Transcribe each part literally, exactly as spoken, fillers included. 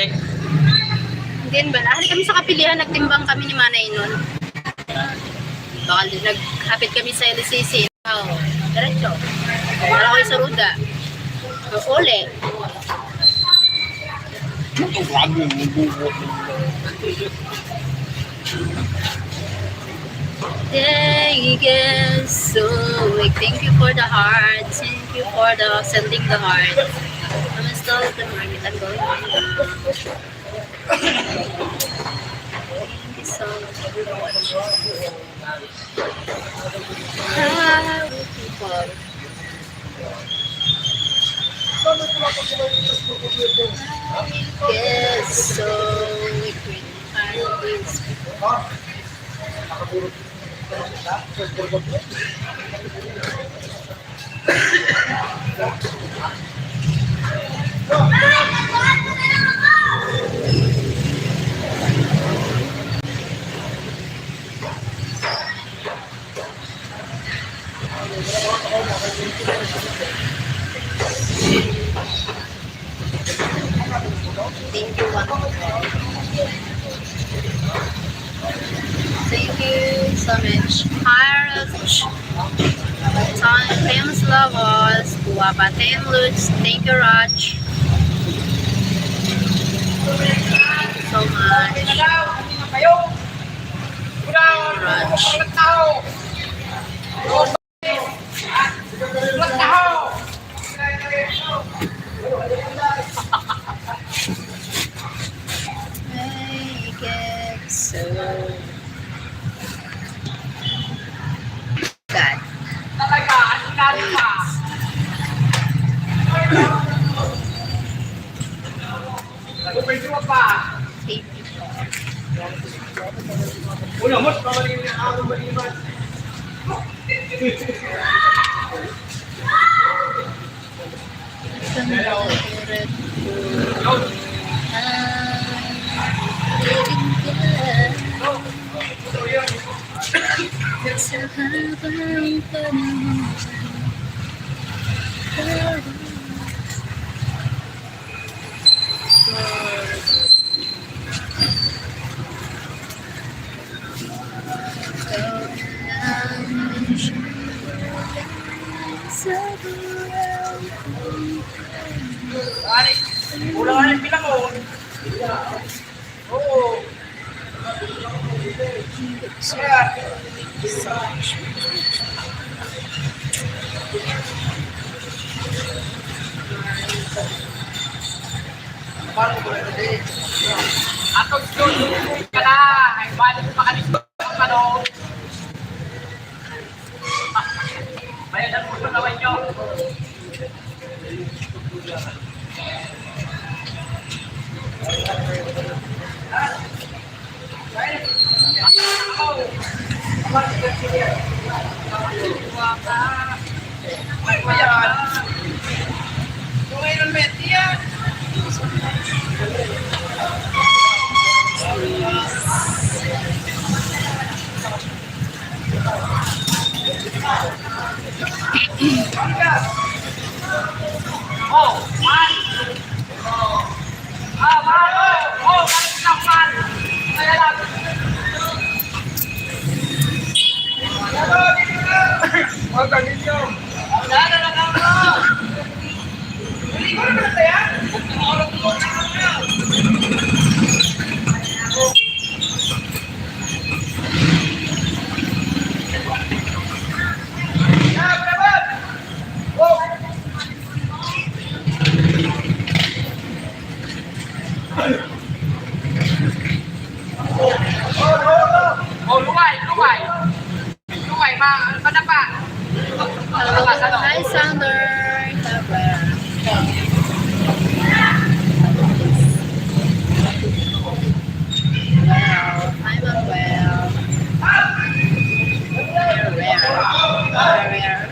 Hindi ba? Ahali kami sa Kapilihan, nagtimbang kami ni Manay nun. Baka di-, naghapit kami sa L C C. Oh, diretso. Wala ko sa ruda. Uli. They get so weak. Thank you for the heart. Thank you for the sending the heart. I'm still at the market. I'm going home now. Thank you so much for watching. Hi, people. Yes, so we can find these people. Thank you, one. Thank you so much. Hi, Raj. Famous Lovers. Guwapa Tem Lutz. Thank you, Raj. Thank you so much. Raj. I get so God. Talaga, ang dami pa. Thank you. Una, mas pamali yung araw maliban. Sa habang panahon. Wala ka nang bilang, oh. Oo. Kaya, atong yun, ka na, ay balik pa kami sa ano. Bayadan mo sa gawin nyo. Oh, luway, luway. Luway, ma-, madapa. Madapa sa loob. Hi, Sander. Hi, Manuel. Hi, Manuel. Where, where?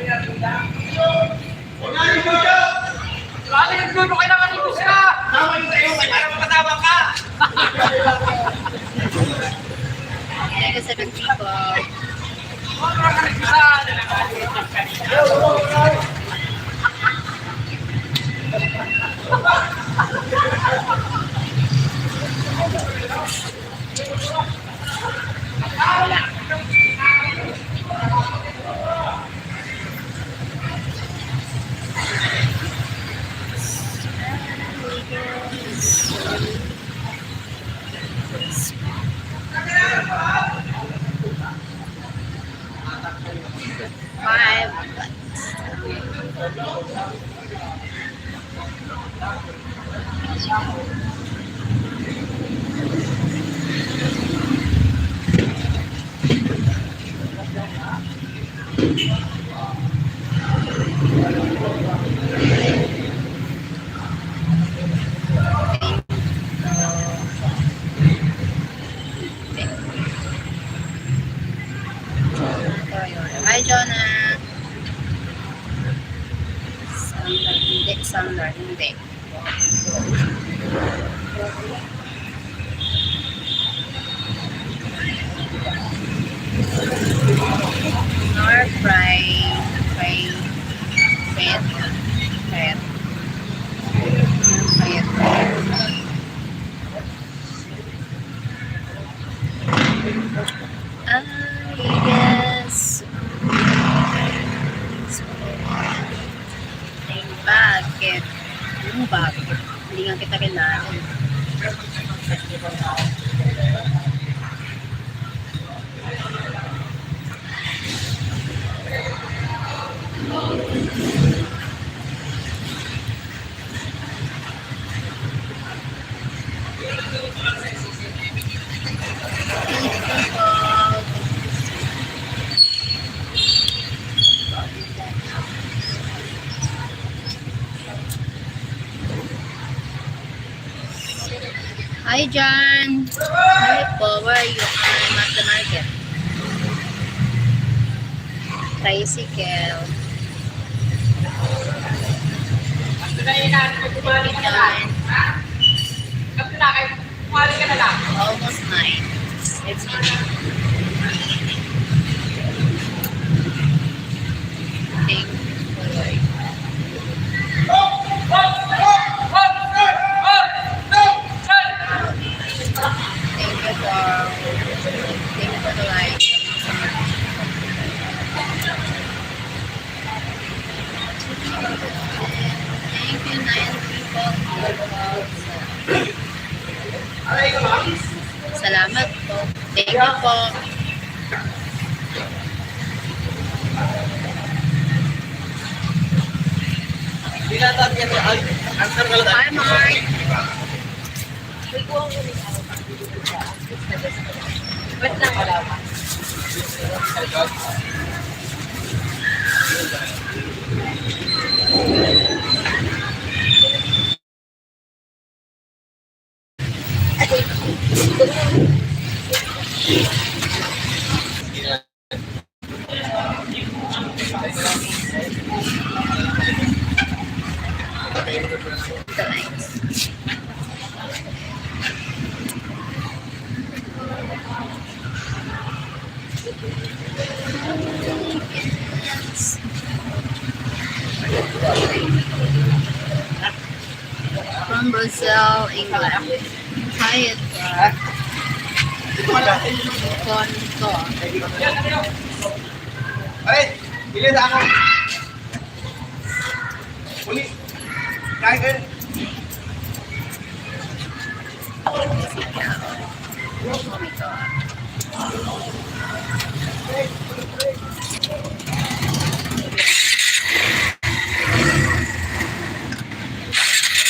Where, where? Ano yung dulo? Kailangan ito siya. Tama yung tayo, kaya para makatabang ka. Thank you, seven people. Sobra ka nagkita. Hi, Jonah. Summer, hindi. Summer, hindi. Nor fry, fry, fat, fat, fat. I guess. Bakit? Ano, bakit? Hindi nga kita kilala. Hi, John. Hi po. Where are you? I'm at the market. Tricycle. Thank you, John. Almost nine. It's evening. Thank you for your Thank you for, thank you for the like. Thank you, nine people. Salamat po. Thank you po. Hi, Mark. Wait lang, wala pa. From Brazil, England. Hi, Edgar. Konto. Ay, bili na ako. Uli. Kain kayo.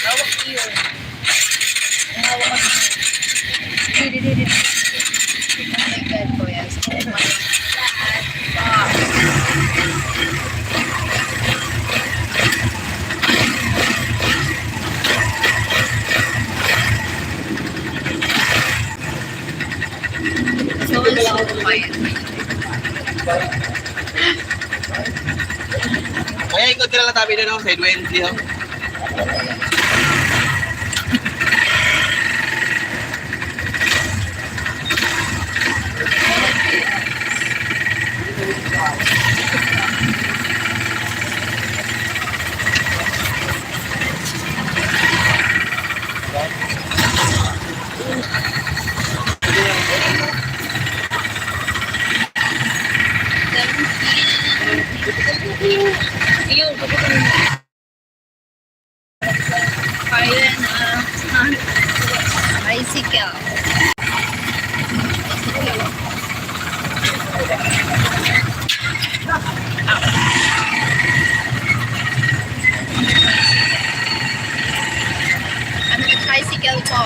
Hawak iyo. Hawak ako. Di, di, di, di. Oh my God, kuya. So, oh my God. So, so quiet. Kaya ikot ka lang tabi na, no? Sideways, di, oh. Ayan, ah, bicycle. Ano ka, Tricycle po.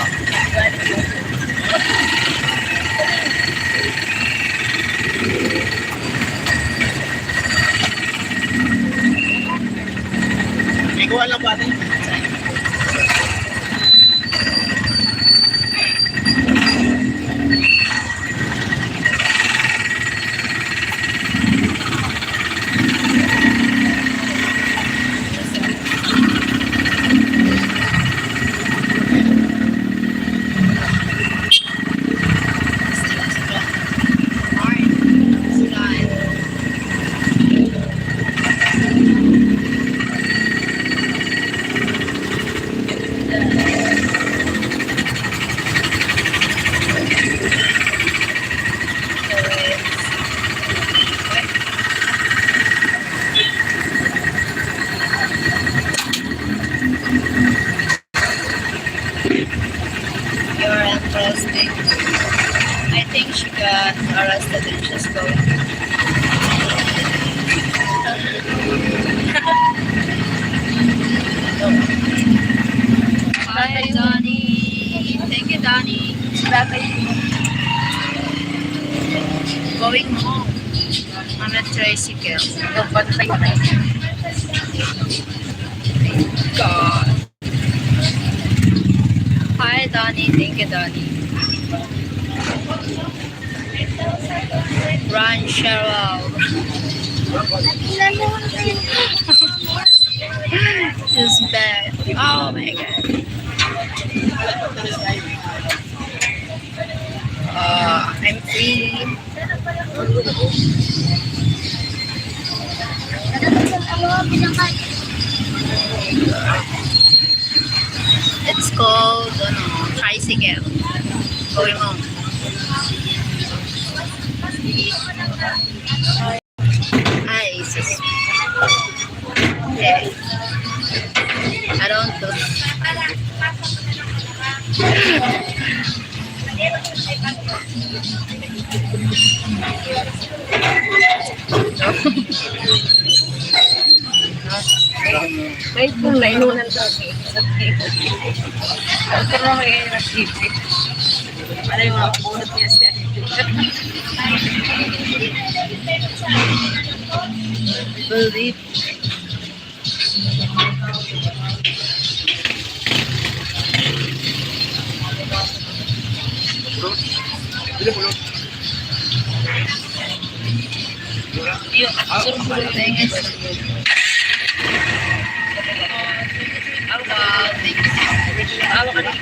Ikaw lang po, ate. You're interesting. I think she got arrested and she's going. Hi, Donnie. Thank you, Donnie. Going home on a tricycle. God. Hi, Donnie. Thank you, Donnie. Run, Cheryl. She's bad. Oh my God. Uh, I'm free. It's called, ano, tricycle. Going home. Ay, sus. Okay. I don't do. May kung nainunan ko. Pero may hirap isip. Ano yung mga bunot niya sa Believe. Awa ka dito.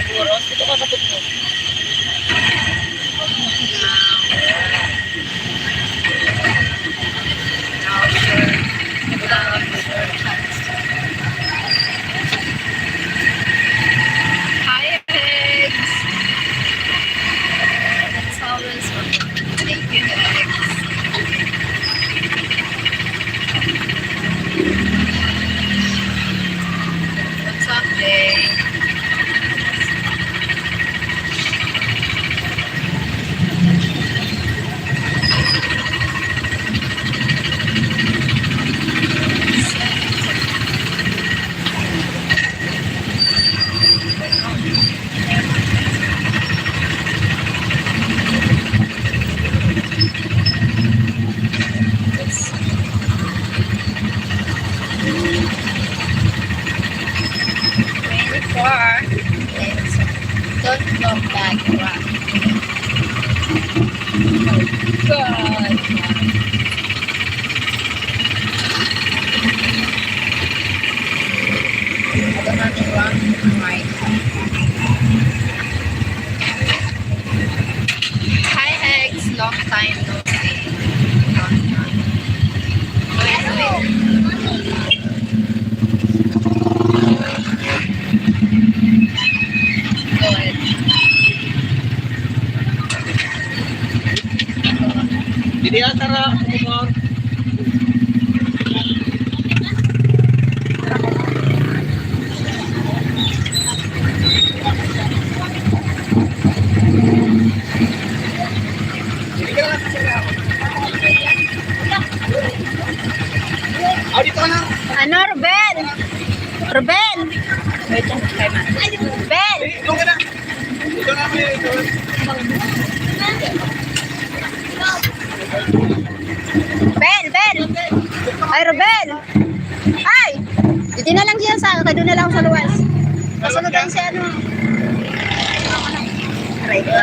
Siguro, dito ka sa tukod. Hi, Alex. That's always fun. Thank you, Alex. What's up, Jay? Twenty-four. Don't look back, run. God. Hi, Hex. Long time no see. Long time. Go ahead. Didi ata ra, Kumar. Ano, Ruben? Ruben! Wait lang, kay ma. Ruben! Bel, Bel! Ay, Ruben! Ay! Dito na lang siya sa, kaya doon na lang sa luwas. Masunod lang si ano. Aray ko.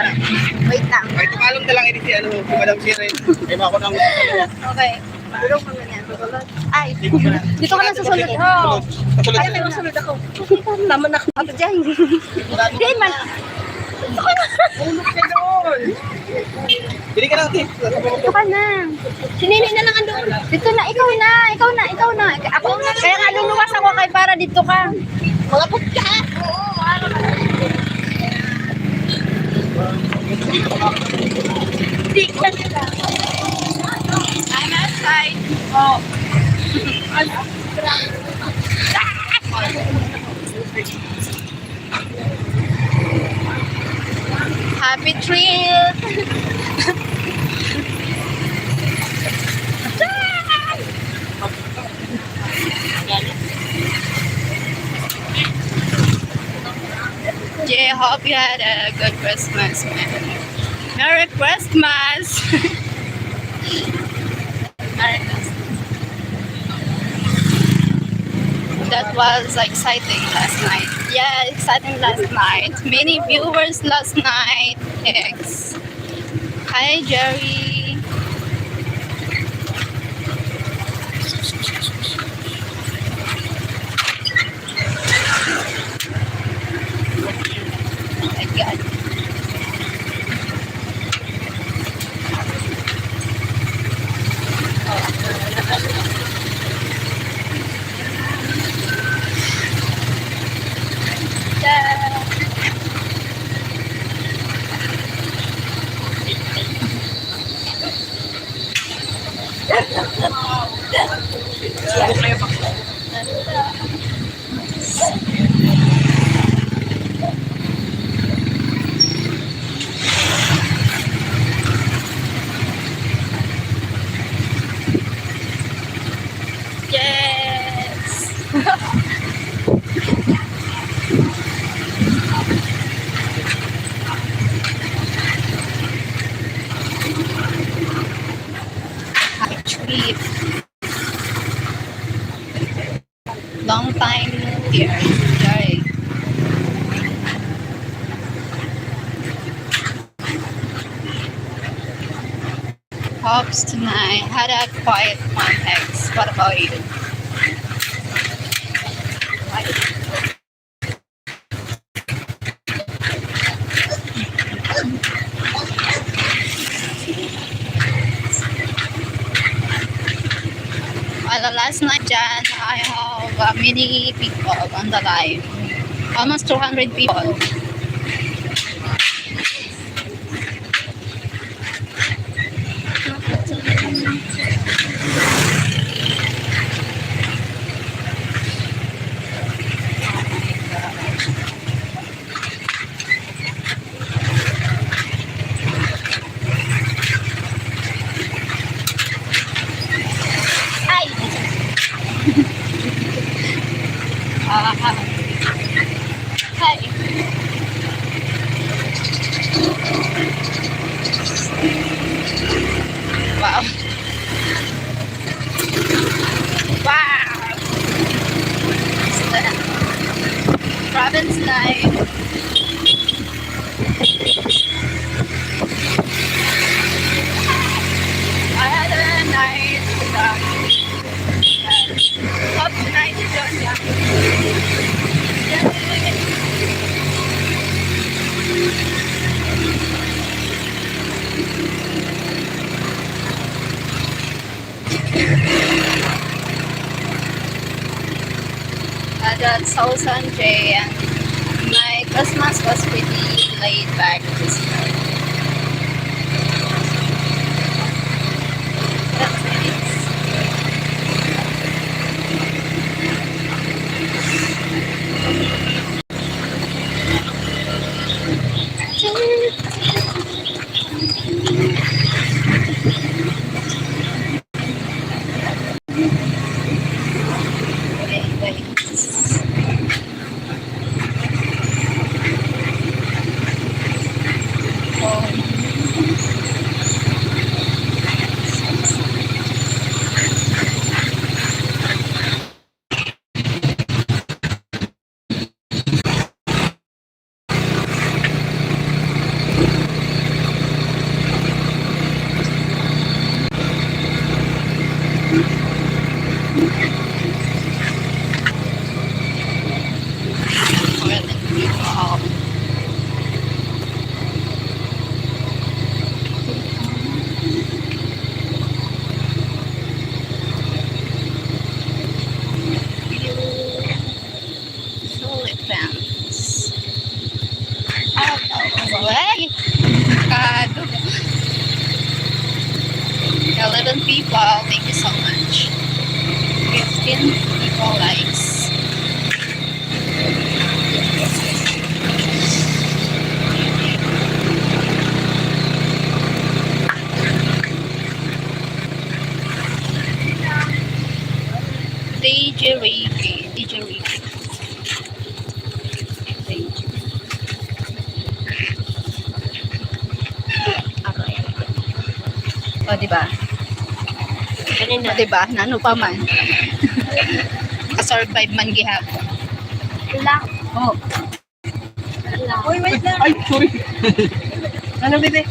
Wait lang. Ay, tumalong na lang ini si ano, si Madam Sherry. Ay, mga ko nang Okay. Tulong mo na yan. Ay, dito ka lang sa sulod. Oh. Ay, may masunod ako. Tama na ako. Ato dyan. Di man. Hulog ka doon. Pili ka lang, Tim. Dito ka na. Si Nini na lang ang doon. Dito na, ikaw na, ikaw na, ikaw na. Ako, kaya nga luluwas ako kay para dito ka. Mga puta. Di ka. I'm outside. Oh. Happy trip! Yeah, hope you had a good Christmas, man. Merry Christmas! Merry Christmas. That was exciting last night. Yeah, exciting last night. Many viewers last night. Yes. Hi, Jerry. Ayan. Yes! Happy trip. Long time no hear. Joy. Hopes tonight had a quiet one, ex. What about you? Ala, last night dyan, I have, uh, many people on the live. Almost two hundred people. Ay! Ah, hi. Wow. Wow. Province life. I had a nice, um, Top nine, John Young. Adult Sousan J, and my Christmas was pretty laid back this year. That's nice. Wow, thank you so much. Fifteen people likes. D J Ricky, D J Ricky. D J. Aray. O, di ba? Kanina. O, di ba? Nano pa man. Ka-survive man gihapon. Wala. Oh. Wala. Uy, wait lang. Ay, sorry. Ano, bebe?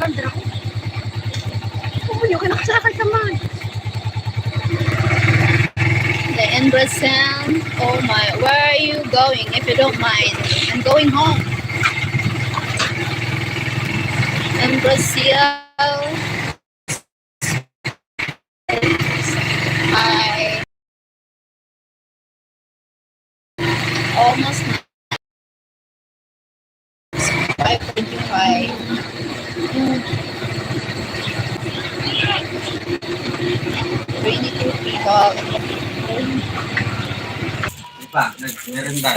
Sandra. Oh, yung anak sa akin, come on. The Embrasan. Oh my, where are you going? If you don't mind, I'm going home. Embrasan. I almost five forty-five. Twenty-two people. Di ba? Nag-, meron ba?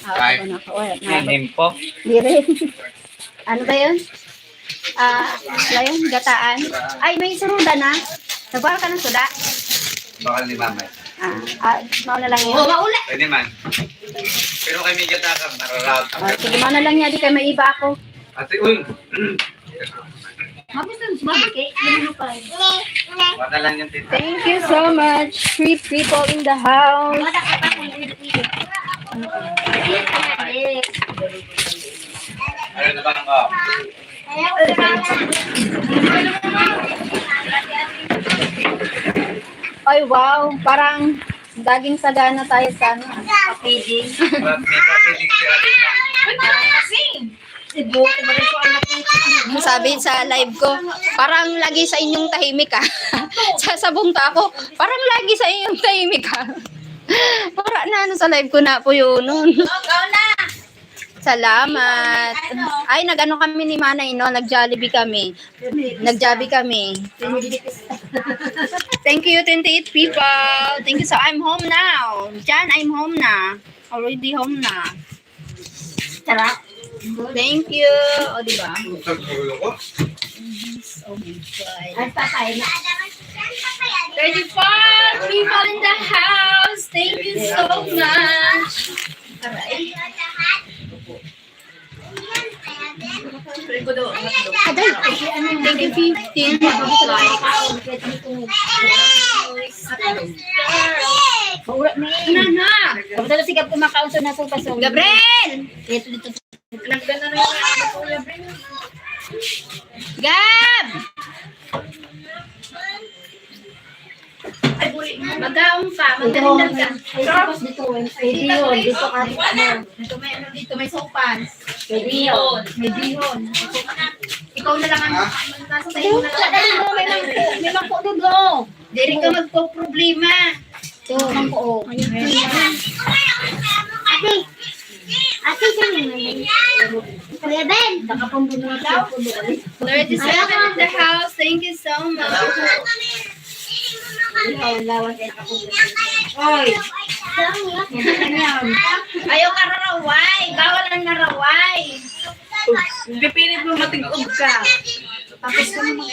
Ah, Five. Ako na ako. Wala na ako. Yan, info. Diri. Ano ba yun? Ah, ano ba yun? Gataan? Ay, may suruda na. Nagkuha ka ng suda? Bakal ni Mama. Ah, ah, mao na lang yun. Oo, mauli. Pwede man. Pero kay may gata ka, mararaot ang Ah, sige, mao na lang yan. Di kayo may iba ako. Ate, uy. Mabis na, sumabit eh. Ano pa eh? Wala lang yung tita. Thank you so much. Three people in the house. Ano na ba ako? Ay, wow. Parang daging sagana tayo sa ano, ah, feeding. May feeding si Ate. Uy, parang kasing. Ang sabi sa live ko, "Parang lagi sa inyong tahimik, ah." Sa, sabong ta ako, "Parang lagi sa inyong tahimik, ah." Para na ano sa live ko na po yun nun. Oh, ikaw na. Salamat. Ay, nag-ano kami ni Manay, no? Nag-Jollibee kami. Nag-Jollibee kami. Thank you, twenty-eight people. Thank you. So, I'm home now. Jan, I'm home na. Already home na. Sarap. Thank you. O, di ba? Oh my God. Ay, patay na. Thirty-four people in the house. Thank you so much. Aray. Aday. Thank you, fifteen. Maulat na eh. Ano na? Pagkatapos si Gab kumakaon sa nasa paso. Gabriel! Ito dito. Nagdala na yung ano ko, Gabriel. Gab! Magaon ka, magdala ka. Ito, tapos dito, eh, pwede yun. Dito ka, ano. Dito may, ano, dito may sopas. Pwede yun. May bihon. Ikaw na lang ang, nasa sa'yo na lang. Dali mo, may mangko, may mangko doon, oh. Diri ka magpo-problema. Ito, mangko, oh. Ate, ate, saan yun? Kuya Ben. Nakapundo na ako. Thirty-seven in the house. Thank you so much. Oy. Ayaw ka raraway. Bawal ang naraway. Pipilit mo matig-ob ka. Tapos ka naman.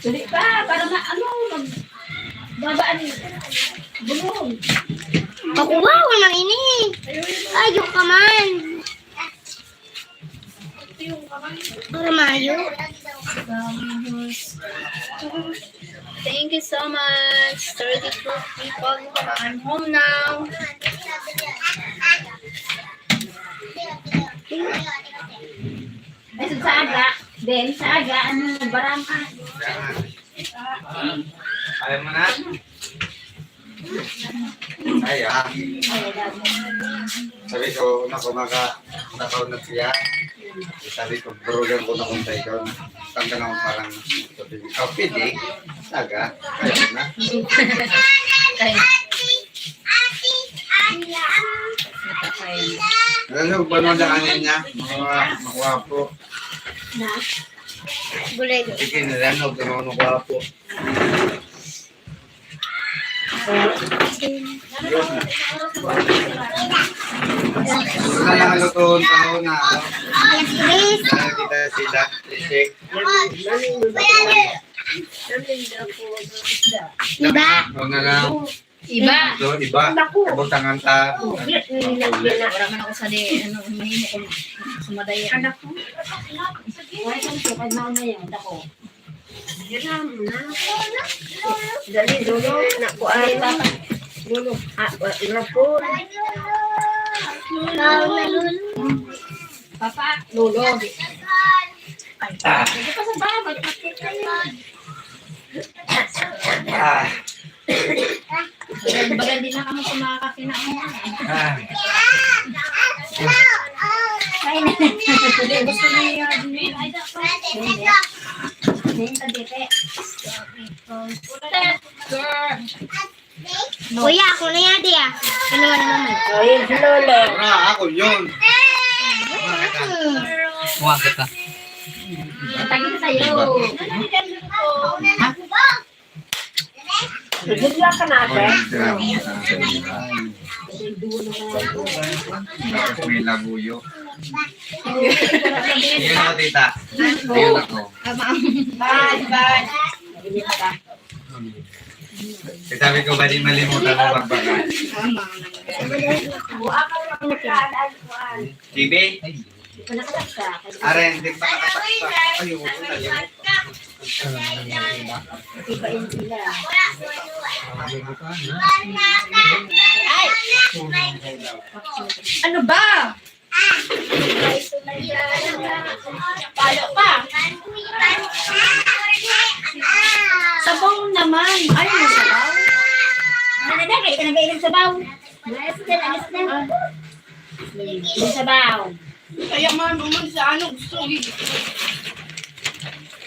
Dali pa, para ma-, ano, mag-, babaan. Bulong. Makuha ko man ini. Ayaw ka man. Para mayo. Thank you so much. Thirty-two people. I'm home now. Ay, sa aga. Ben, sa aga, ano, barangka. Ayaw mo na? Ay, ah. Sabi ko, una ko maka-, nakaw na siya. Sabi ko, burugan ko na kung tayo na. Tanda na akong parang, sabi ko, "Ikaw, pwede? Saga? Ayaw na." Kaya. Ano ba naman ang ano niya? Mga makwapo. Gulay. Sige, nilanog ng mga makwapo. Yun na. Wala na halutoon tao na, ano? Yes, please. Ano kita sila? Check. Iba. Huwag na lang. Iba. So, iba. Kabutangan ta. Wala man ako sa di, ano, mahimo kung sumaday. Anak ko. Wala kang sukad na, ano yan, dako. Dali, lolo. Naku, ah, lolo. Ah, wa-, ira po. Papa, lolo. Ah. Pwede pa sa baba, magpakit kayo. Ah. Baga, baga, di na kamo kumakakinaon. Ah. Ay, na. Hindi, gusto niya yun. Hindi, hindi, hindi. Kuya, ako na yan, Tia. Ano naman? Oh, yun si Lolo. Wala, ako yun. Kuha kita. Tagi sa'yo. Ha? Bigla ka natin. May labuyo. Yun ako, tita. Yun ako. Bye, bye. Sabi ko, ba di malimutan mo magbakal? T V? Are, hindi pa nakataktak. Ay, oo, nalimutan. Ay! Ano ba? Palo pa. Sabaw naman. Ay, may sabaw. Ano na, kaya ka nag-inom sabaw? Alis na, alis na. May sabaw. Kaya man, naman sa ano, gusto.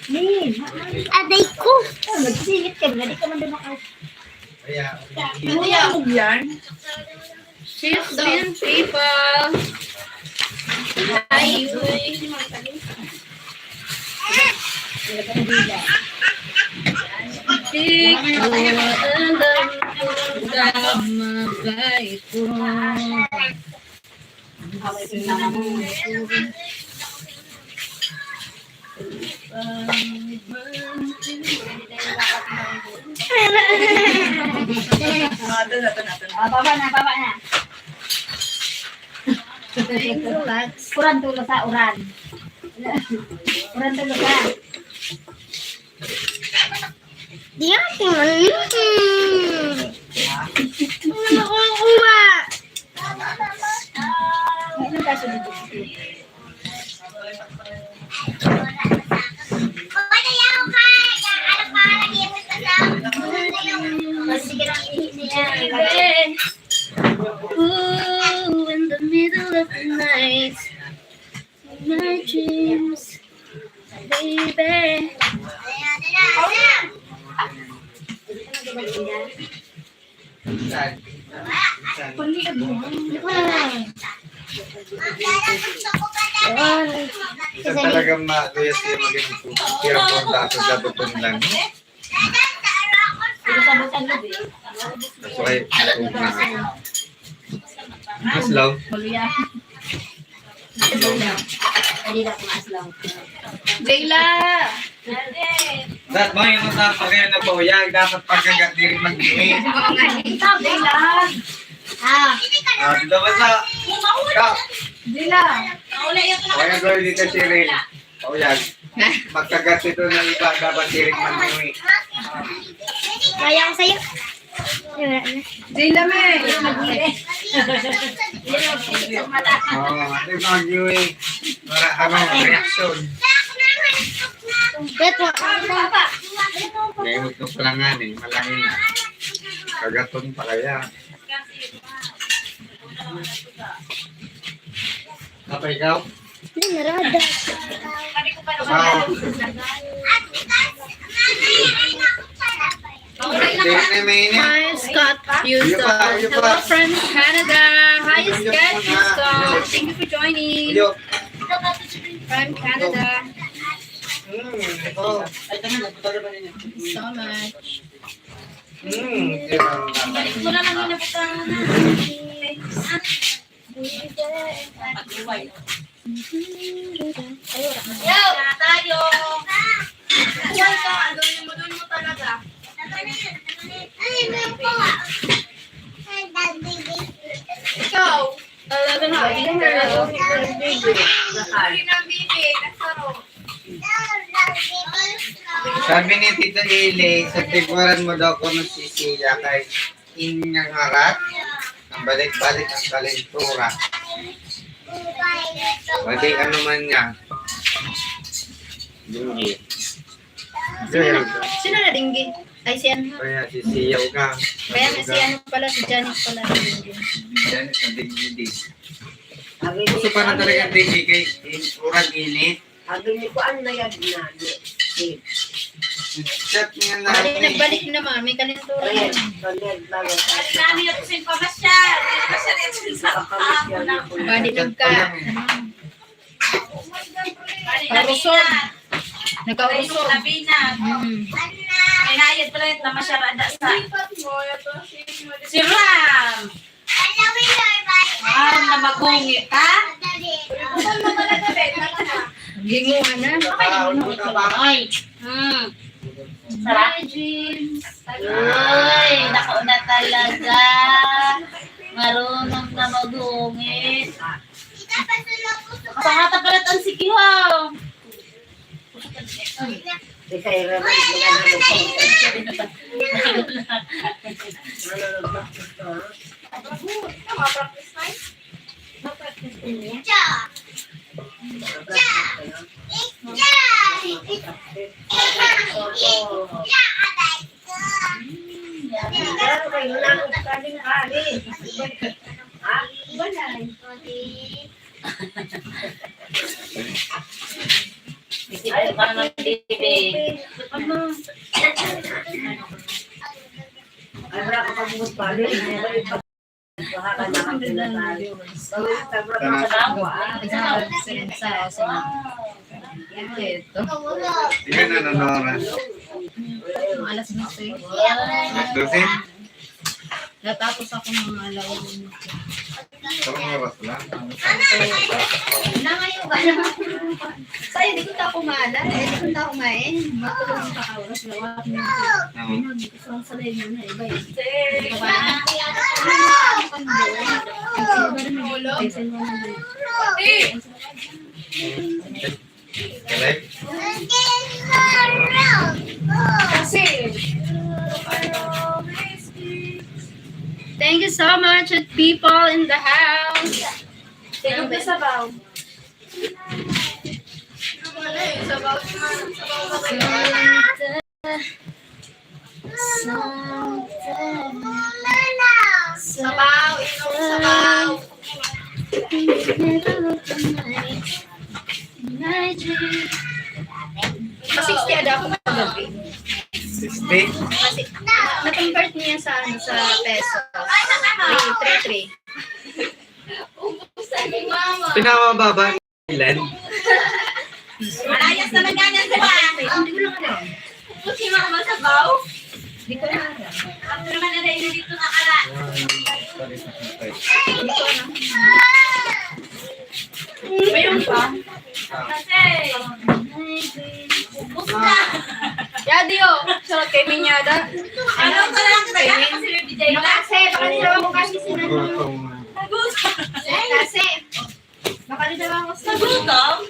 Ni, aday ko. Nagsingit ka na, di ka man dumakas. Ano yan? Fifteen people. Ay, uy. Di ko alam kung tama ba ito. Ah, baba na, baba na. Relax. Uran tulo sa uran. Uran tulo sa. Di natin man. Ano makukuha? Ano ka sunod? Ooh, in the middle of the night, my dreams, baby. Sa talagang ma-, kuya siya mag-inom po. Tira po ang taas ng dapat po nila, no? Kaso ay, mas low. Leila! Dahil mo yung mga pagkain na pauyag, dapat pagkagat diri mag-iwi. Ikaw, Leila! Ah. Ah, dito ba sa? Ikaw. Leila! Pauyag ko, hindi ka siring. Pauyag. Pagkagat ito na iba, dapat siring mag-iwi. Kaya ko sa'yo. Ay, wala na. Dila, me. Oo, ano yung mga viewing? Para ano, reaction. Wait po. Ngayon, ito pa lang nga, eh. Malaki na. Kagaton pa kaya. Apa ikaw? Ay, narada. Wow. Mainit na mainit. Hi, Scott Houston. Hello from Canada. Hi, Scott Houston. Thank you for joining. From Canada. Mm, ito. Thank you so much. Mm, yeah. Balik mo na lang yung nabutangan na. Yo, tayo. Uy, ka, ano mo, doon mo talaga. Ikaw. Talaga na. Uri ng bibi, nasaro. Sabi ni Tita Ili, sa tiguran mo daw kung nasisiya kay inyang harat, ang balik-balik ang kalentura. Pwede ano man niya. Hindi. Sino na, sino na dinggi? Ay, si ano? Kaya si Siyaw ka. Kaya nga si ano pala, si Janet pala. Janet na dinggi din. Gusto pa na talaga dinggi kay in-, urag init. Sabi ni Kuan na yan na. Chat niya na. Balik na balik naman, may kalentura. Ayan, yan. Balik namin yung sin pamasyal. Pamasyal yung sa pamasyal. Balik nagka. Kaurusog. Nagkaurusog. Sabi na. Mm. May nayad pala yung namasyarada sa si Ram. Ram na magungit, ha? Ginguha na. Ay. Hmm. Sarap. Ay, nako na talaga. Marunong na magungit. Kapangata pala ang sikihaw. Isip ko pa naman, baby. Sa, sa, sa, ito. Yan na, ano oras? Mga alas dose. Alas dose? Natapos ako mga alauna. Isang oras lang. Nangayon ka lang. Sa'yo, di ko ta kumain. Eh, di ko ta kumain. Matulog sa oras, lawak na. Oo. Ano, di ko sa salay mo na, iba yun. Di ka ba? Ang doon. Ang iba rin yung Bulog. Ay, sa'yo mo na yun. Correct? Kasi, thank you so much, and people in the house. Tulog na sabaw. Sabaw, sabaw, sabaw. Sabaw, inom sabaw. Sixty ada ako kagabi. Sixty? Kasi na-convert niya sa, ano, sa peso. Three, three, three. Pinamababa. Ilan? Malayas naman nga niyan, di ba? Hindi ko lang alam. Hindi mo masabaw? Hindi ko lang alam. Ako naman na rin dito na kala. Mayroon pa? Kasi, ubos na. Yadi, oh. Sarap kay Minyada. Ano ko lang talaga kasi may bijay na. Kasi, baka nila mo kasi sinabi. Nagutom. Kasi, Nagutom?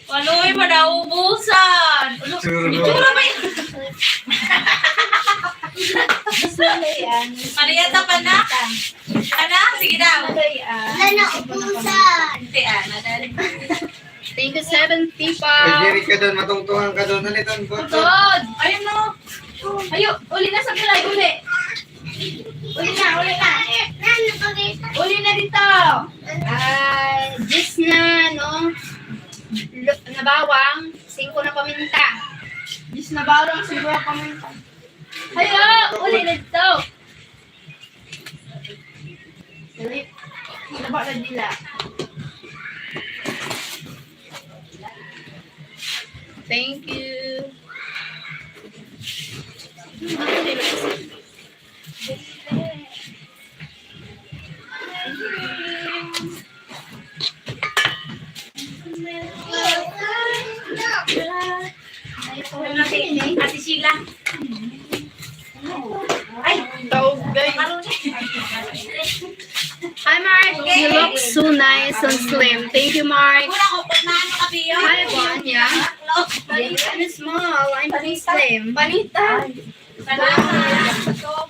Waloy, manaubusan. Ulo, Churro. Itsura ba yun? Ano yata pa na? Ano? Sige daw. Wala na, ubusan. Hindi, ah, madali. Thank you, seven people. Pag-irit ka doon, matungtungan ka doon. Ano itong botol? Ayun, no. Ayo, uli na sa tulay, uli. Uli na, uli na. Uli na dito. Ah, diyes na, no? Lo-, na bawang, singko na paminta. Diyes na bawang, singko na paminta. Hayo! Uli na ito! Dali. Taba na dila. Thank you. Ate Sheila. Ay, taog, guys. Hi, Mark. You look so nice and slim. Thank you, Mark. Hi, Vanya. I'm small. I'm too slim. Panita.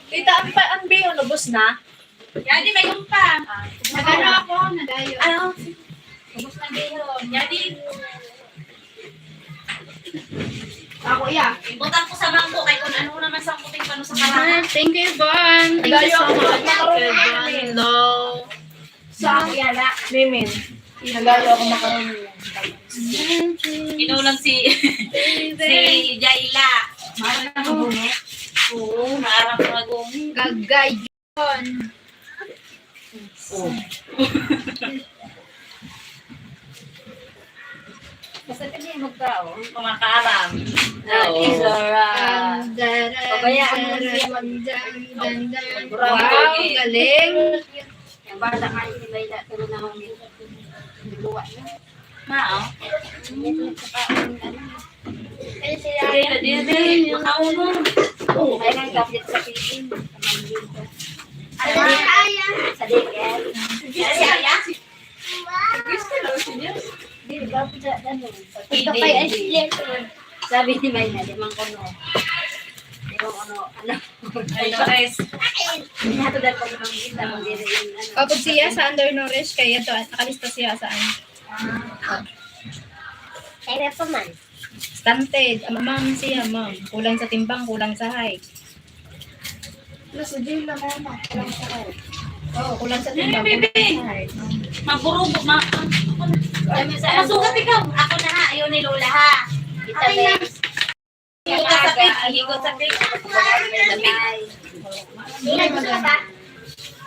Kita ang pa, ang biyo, ubos na. Yadi, may umpa. Nagano ako, nagayo. Ah, ubos na biyo. Yadi. Ako, iya. Ibutang ko sa bangko, kay kung ano naman sa puting pano sa karama. Ah, thank you, Yvonne. Thank you so much, Yvonne. Hello. Sa ako, yala. Mimin. Nagayo ako makaroni. Inulang si, si Jayla. Marang na magunit. Oo, marang na magunit. Gagay. Oh. Basta kami magkaon. Kumakaram. Oo. Ate Zora. Pabayaan mo siya mag-, Wow, galing. Ang bata nga, hindi may la-, pero naman, luwa na. Mao? Hindi, hindi, hindi. Makaon mo. Ay, nagkapit sa piling. Sa dikit. Sa dikit. Gusto daw siya. Di ba, ano? Hindi, hindi. Sabi ni Mayna, di man kuno. Di man kuno, ano. Ay, Lores. Hindi nato dahil pag nabanggit na kung dili yung ano. Kapag siya sa undernourished, kaya to, nakalista siya sa ano. Ah. Kaya pa man. Stunted. Ah, ma'am siya, ma'am. Kulang sa timbang, kulang sa height. Wala sa jail na, mama. Kulang sa height. Oo, kulang sa timbang, kulang sa height. Magburubo, ma-, Ay, masugat ikaw. Ako na ha, ayaw ni Lola ha. Ito, Ay, Bes. Higot sa pig, higot sa pig. Sa pig.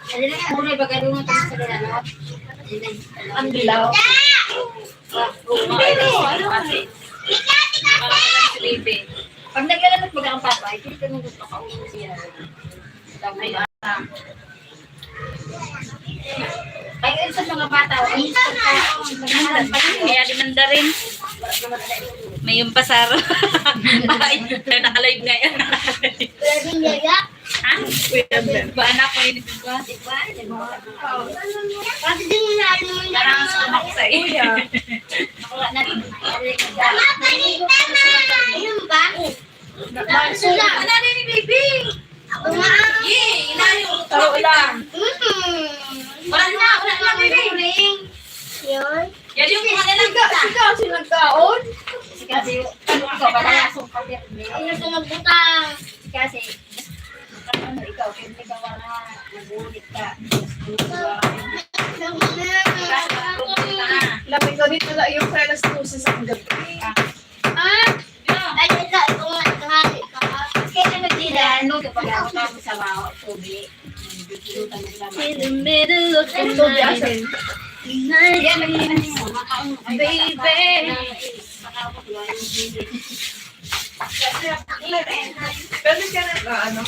Ano na, ano na, baga doon ang sa kanila, no? Ang dilaw. Pero, ano, Pag naglalamig baga ang papa, ay, hindi ka nang gusto ka, uwi siya. Ay, ah. Ay, yun sa mga bata, oh, ay, sa mga, Kaya di man da rin. May yung pasaro. Ay, nakalive ngayon. Pwedeng yaya. Ha? Ba, anak ko, yun, di ba? Di ba? Di ba? Pati din yung lalo mo na. Parang sa kumaksay. Kuya. Wala na rin. Tama, panita na. Yun ba? Wala na ni baby. Ako nga. Yay! Inayo. Taro lang. Mm. Wala na, wala na, baby. Yun. Yan yung mga nalang Ikaw, kita. Ikaw, sinagkaon? Kasi, ano ka, palayasong ka, Bernie? Ano sa nagbutang? Kasi, ano, ikaw, kaya may gawa na, nagulit ka. Lapit ko dito na yung alas dose sa gabi. Ah. Ay, wala. Kung naghahari ka, kaya nagdila, luto pa lang ako sa baho, tubig. In the middle of the night. Yan, nagdila niyo. Baby. Pwede ka na, ano?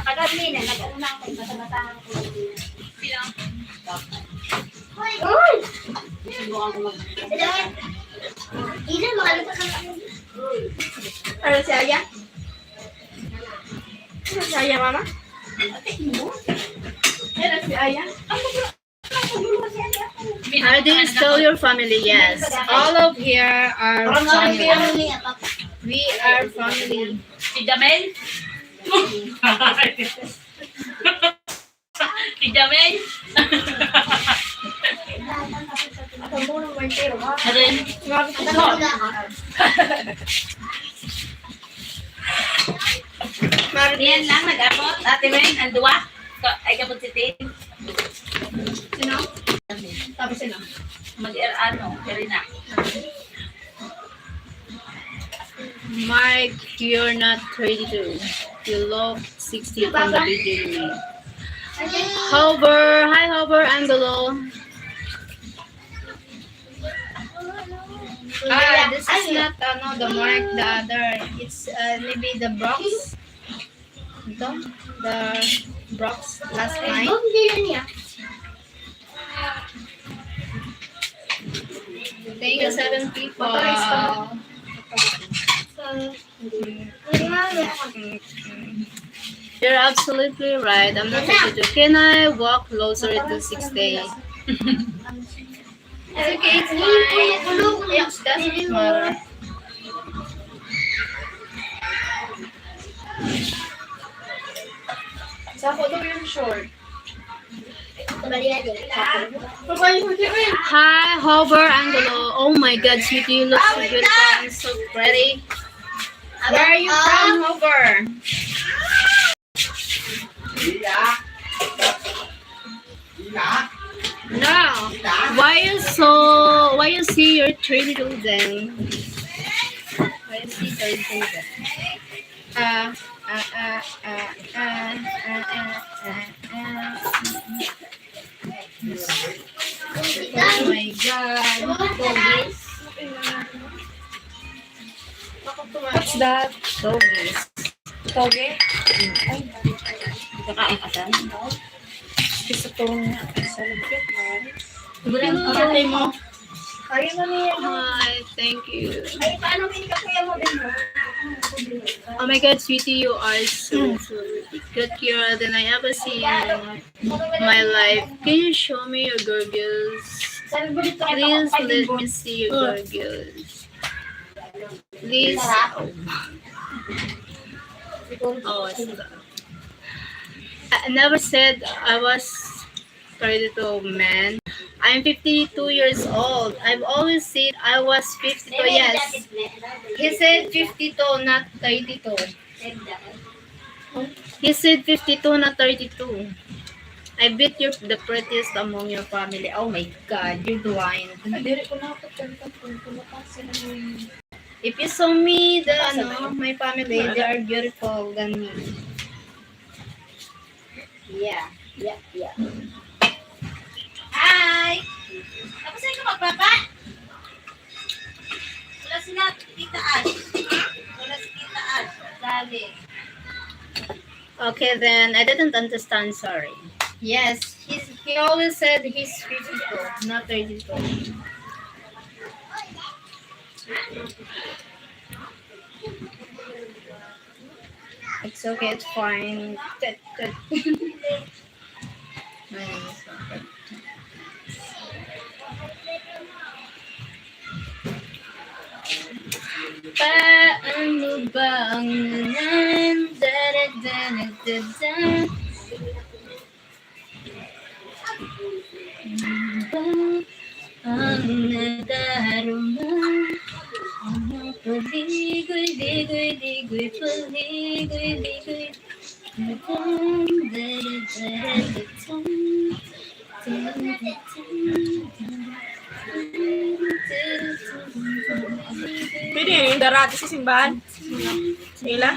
Kagamina, nag-ano na ako, bata-batahan ko. Uy! Ina, makalabas ka na. Ano si Aya? Ano si Aya, mama? Ano si Aya? Are they still your family? Yes. All of here are family. We are family. Si Jamel? Si Jamel? Arin. Yan lang, nag-abot. Ate Wen, ang duwa. Ka-, ay, kapag si Tin. Sino? Tapos sino? Mag-, ano, Karina. Mark, you're not thirty-two. You look sixty from the video you made. Hover, hi Hover, Angelo. Ah, this is not, ano, the Mark, the other. It's, uh, maybe the Brox. Ito, the Brox last night. Thank you, seven people. You're absolutely right. I'm not a teacher. Can I walk closer to sixty? It's okay, it's fine. It doesn't matter. Sako daw yung short. Hi, Hover Angelo. Oh my God, sweetie, you look so beautiful and so pretty. Where are you from, Hover? No. Why you so, why you see your thirty-two then? Why you see thirty-two then? Ah, ah, ah, ah, ah, ah, ah, ah, ah. Oh my God. What's that? Doggies. Toge? Ay, baka ang asan? Gusto ko nga sa lupit, man. Wala ang patay mo. Ayun na niya. Hi, thank you. Ay, paano may kakuya mo din mo? Oh my God, sweetie, you are so, so good, Kira, than I ever see in my life. Can you show me your gurgles? Please let me see your gurgles. Please. Oh. Oh, it's the, I never said I was thirty-two, man. I'm fifty-two years old. I've always said I was fifty-two. Yes. He said fifty-two, not thirty-two. He said fifty-two, not thirty-two. I bet you're the prettiest among your family. Oh my God, you're blind. Ay, diri ko na ako, thirty-two, kung mataas yun ang If you saw me, the, ano, my family, they are beautiful than me. Yeah, yeah, yeah. Hi! Tapos saan ka magbaba? Wala sila, Tita Ash. Wala si Tita Ash. Dali. Okay, then I didn't understand, sorry. Yes, he's, he always said he's fifty-two, not thirty-two. It's okay, it's fine. Tet, tet. Ayan, so. Paano ba ang nganan? Dara, dara, dara. Ano ba ang nadarama? Ang paligoy-ligoy-ligoy, paligoy-ligoy. Pwede yun, yung darati sa simbahan? Ila?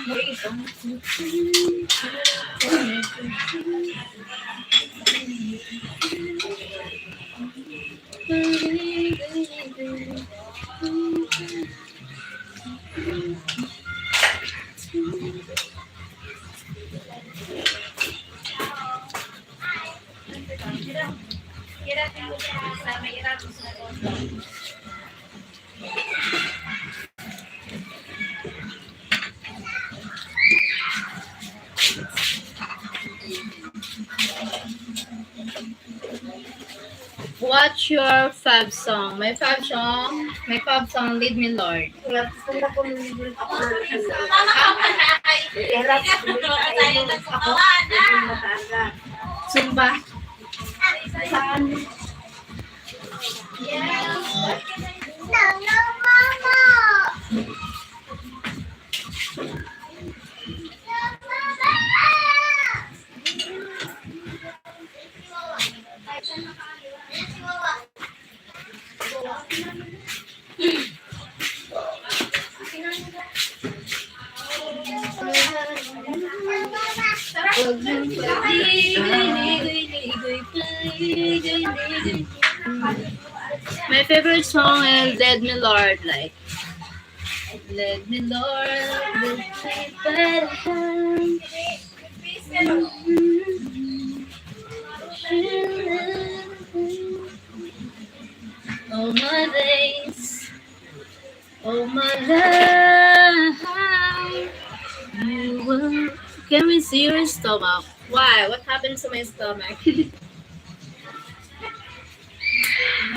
What's your fav song? My fav song, my fav song, Lead Me, Lord. Zumba. Saan? My favorite song is Lead Me Lord, like, "Lead me, Lord, lead me by the hand." All my days, all my life, you will. Can we see your stomach? Why? What happened to my stomach?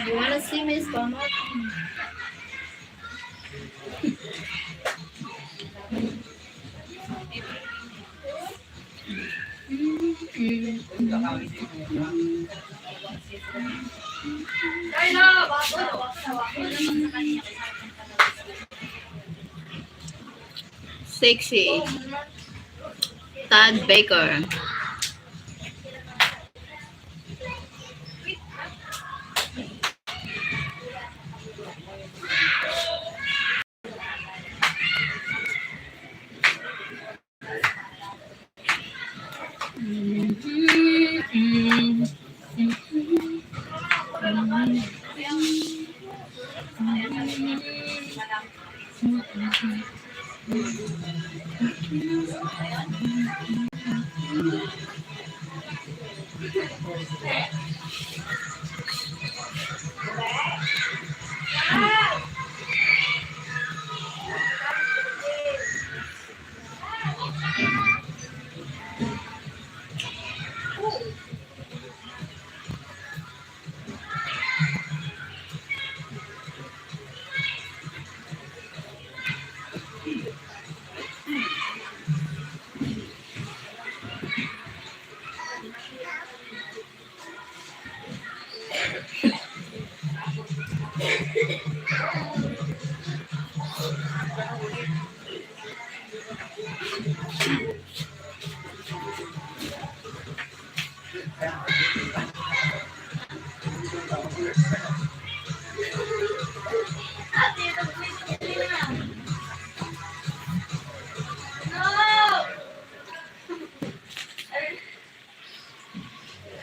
You wanna see my stomach? Sexy. Tad Baker.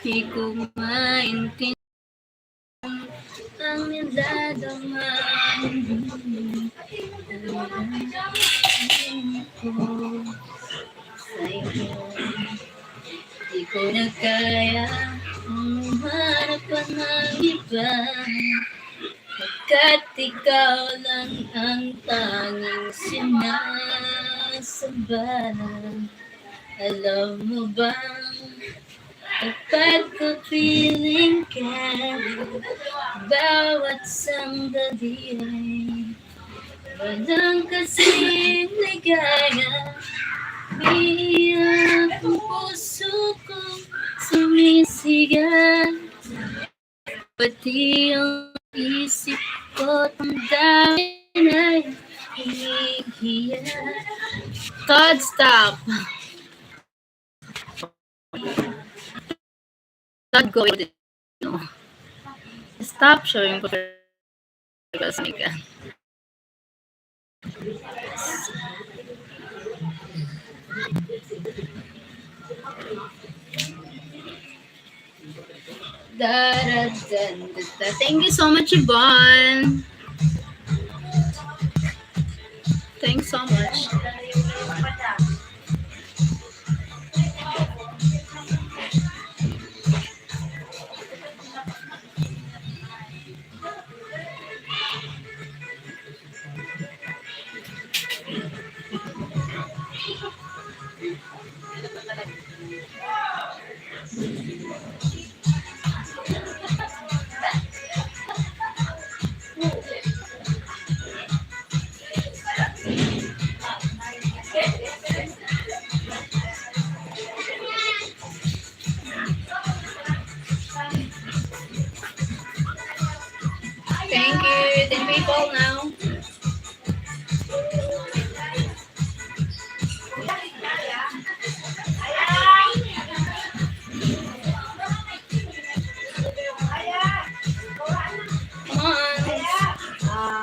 Di ko maintindihan ang nilalang ko sa'yo. Di ko na kaya humanap pa ng iba, pagkat ikaw lang ang tanging sinasamba. Alam mo ba, kapag kapiling ka, bawat sandali ay walang kasing ligaya. Umiiyak ang puso ko, sumisigaw. Pati ang isip ko, damdamin ay hinihiyak. Todd, stop. Todd, go. No. Stop sharing photos, Mika. Daradan, dada. Thank you so much, Yvonne. Thanks so much. Thank you. Ten people now. Come on. Ah.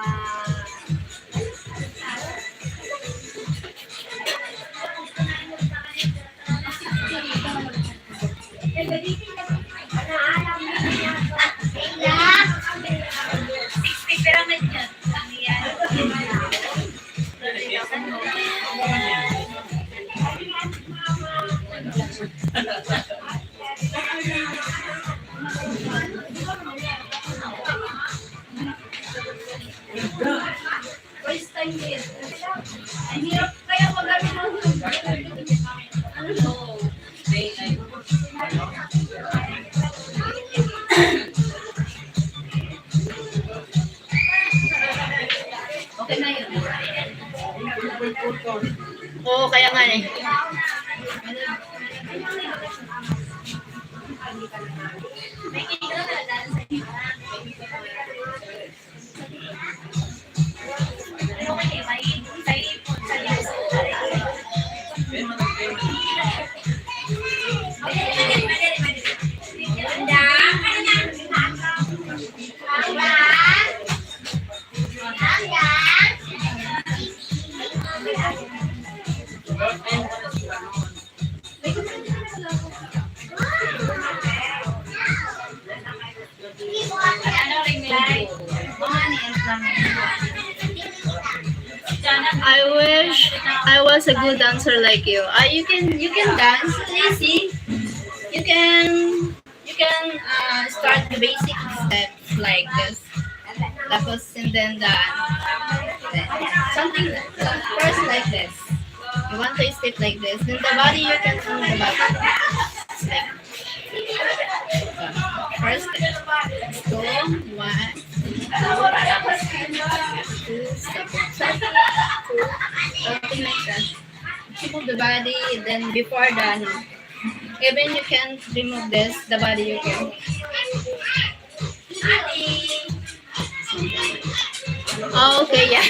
First time din. Ang hirap kaya pag ano, ano, okay na yun. Oo, kaya nga eh. I wish I was a good dancer like you. Ah, you can, you can dance, easy. You can, you can, uh, start the basic steps like this. Tapos, and then the, something, first like this. You want to step like this. Then the body, you can move the body. Like, first, two, one, two, step, two, something like that. You move the body, then before the, ano, even you can remove this, the body you can. Oh, okay, yeah.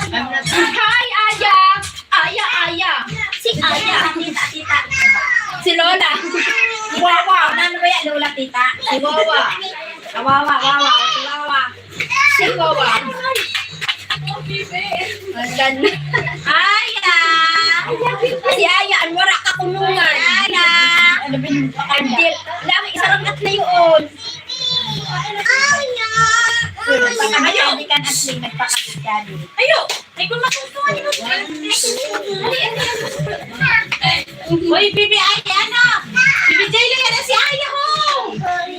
I'm not. Hi, Aya! Aya, Aya! Si Aya! Si Lola! Wawa! Ano ba yan, Lola, tita? Si Wawa! Ah, Wawa, Wawa! Si Wawa! Si Wawa! Ayan. Aya! Si Aya, ang wara ka kulungan. Aya! Ang dil-, lami, isa lang at na yun. Ayo! Ayo! Ay, kung matutuwa, di ba? Uy, Bibi Aya, ano? Bibi Jayla, yan na si Aya, ho!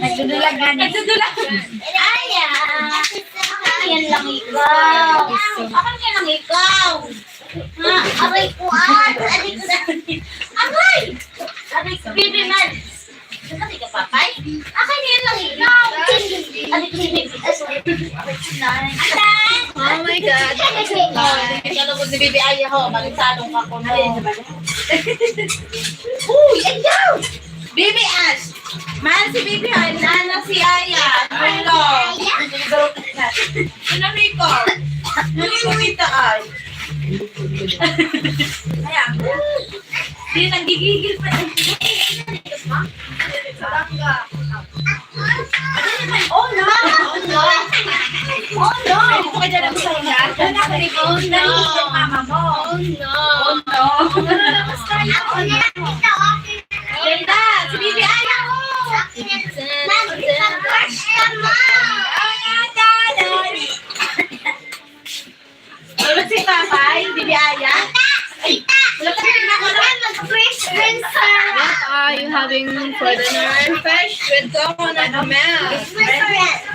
Nagdudulag na ni. Nagdudulag. Aya! Ayan lang ikaw. Akin yan lang ikaw. Ha? Aray ko, ah! Aray ko na. Aray! Aray ko, Bibi man. Aray ka, Papay? Akin yan lang ikaw. Aray ko, si Bibi. Ah, sorry. Aray ko na. Atay! Oh my God. Ay, kalungkot ni Bibi Aya, ho. Magsalong ako, no? Uy, ayaw! Bibi Ash! Mahal si Bibi, ha? Nana si Aya. Hello. Ano, Rico? Ano, Rico, kita, ay? Ayan. Di, nanggigigil pa. Oh, no. Oh, no. Oh, no. Dito ka dyan, ang saya. Doon ako, Rico. Oh, no. Mama mo. Oh, no. Oh, no. Ako na lang ito, okay. Ganda! Si Bibi Aya, oh! Mag-crush ka, ma! Tulog si Papay, Bibi Aya? Ay, wala pa rin ako na. Mag-fresh rinse. What are you having for dinner? Fresh with coconut milk. Fresh.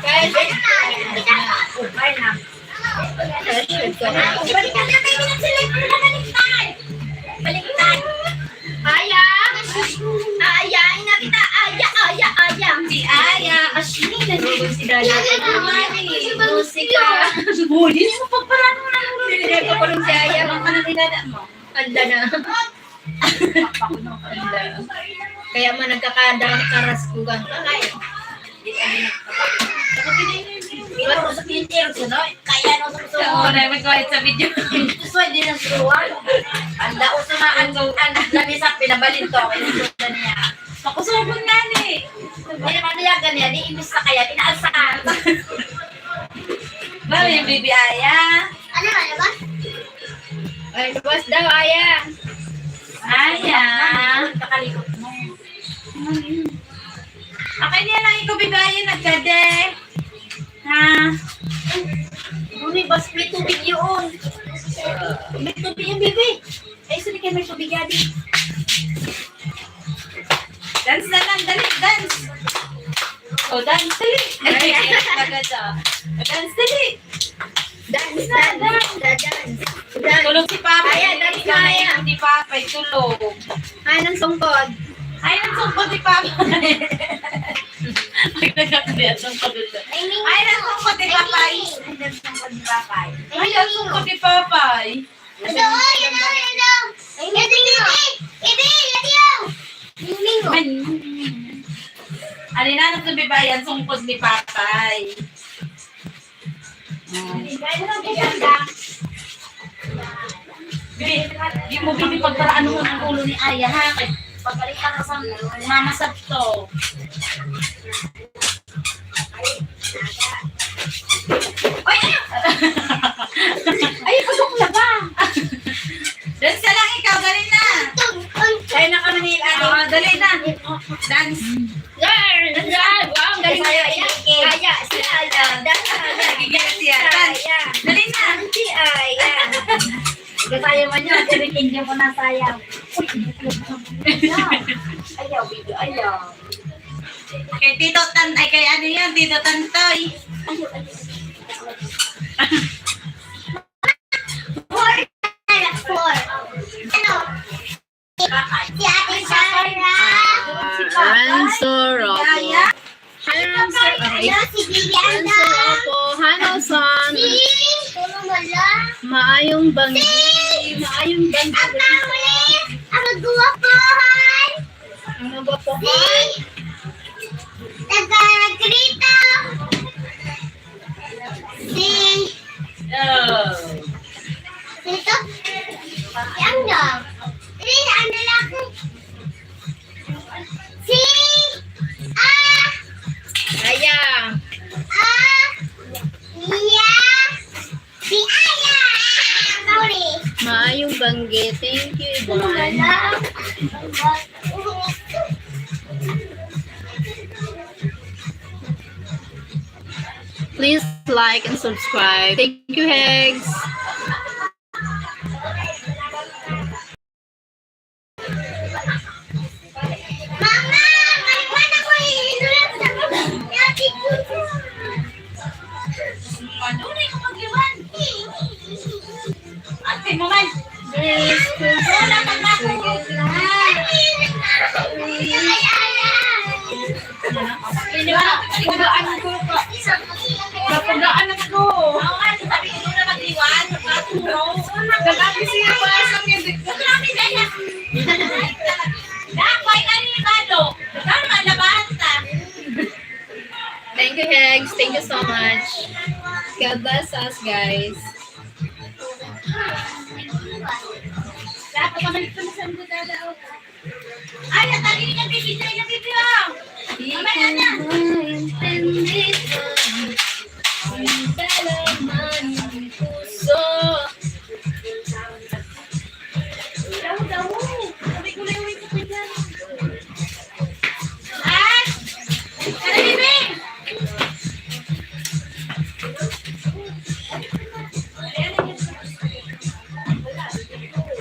Ay, na. Baliktad na tayo, pinagsilit mo na baliktad. Baliktad. Aya! Aya! Inapita! Aya! Aya! Aya! Si Aya! Ashley, nandito si Dada. Musika. Uy, hindi mo pagparano na lang. Hindi ko pa rin si Aya. Ang ano ni Dada mo? Anda na. Kaya man nagkakadarang karaskugan ka, kaya. Pero sa pintil, no? Kaya no, sa gusto mo. Oo, dahil may kuwait sa video. Gusto, hindi na suruan. Ang daos na, ang, ang lamisa, pinabalin to. Kaya gusto na niya. Makusugon nga ni. Hindi naman niya ganyan. Di imbis na kaya, inaalsahan. Ba, yung Bibi Aya? Ano, ano ba? Ay, luwas daw, Aya. Aya. Kakalikot mo. Akin yan ang ikaw, Bibi Aya, nagkade. Ha? Uni, bas, may tubig yun. May tubig yun, baby. Ay, sorry kayo, may tubig yan. Dance na lang, dali, dance. O, dance, dali. Ay, talaga siya. Dance, dali. Dance, dance, dance, dance. Tulog si Papa. Aya, dance na, aya. Si Papa, tulog. Ay, nang sungkod. Ay, nang sungkod ni Papa. Ay, nagkakadi, ang sungkod nito. Ay, nang sungkod ni Papa. Ay, nang sungkod ni Papa. Ay, ang sungkod ni Papa. Ito, oh, yan, oh, yan, oh. Yan, yan, yan. Ibi, yan, yan. Ay. Ano na, nagsabi ba yan? Sungkod ni Papay. Bibi, di mo, Bibi, pagparaan mo ang ulo ni Aya, ha? Kay pagkalitan ka sa mama sa to. Ay, ay! Ay, pasok na ba? Dance ka lang ikaw, dali na. Kaya na kami ni Ate. Oo, dali na. Dance. Girl! Girl! Wow, ang galing niya. Aya, aya, si Aya. Dance, Aya. Gigil si Aya. Dance. Aya. Dali na. Si Aya. Kasaya man yun, kasi may tingin ko na sayang. Ayaw, video, ayaw. Kay Tito Tan, ay, kay ano yun, Tito Tantoy. Four. Four. Ano? Si Ate Sarah. Ah, Renzo Roco. Hi, Renzo. Ay, Renzo Roco. Hi, Nelson. Si Maayong banggi. Maayong banggi. Ang pangulit. Ang magwapuhan. Ang magwapuhan. Si Taga Grito. Si Oh. Ito? Yan daw. Ini, ano lang ako? Si, ah, Aya. Ah, iya. Si Aya. Sorry. Maayong banggi. Thank you, Yvonne. Wala. Please like and subscribe. Thank you, Hegs. Mama, maliwan ako, eh. Inulan sa mga. Ano na yung magliwan? Ate mo man. Yes, wala pa ba ako? Hindi ba? Pagaan ko pa. Napagaan ako. Ako nga, sabi ko na mag-iwan, magpaturo. Nag-aabis yung mga sakit. Grabe na yan. Dapat, ano yung bado? Tama, labahan ta. Thank you, Hegs. Thank you so much. God bless us, guys. Dapat kami ito masandudada, oh. Ay, natali niya, baby, tayo na, baby, oh. Di ko maintindihan. Ang dalaman ng puso. Daw, daw. Sabi ko na yung ito ko dyan. Ah! Ano, baby?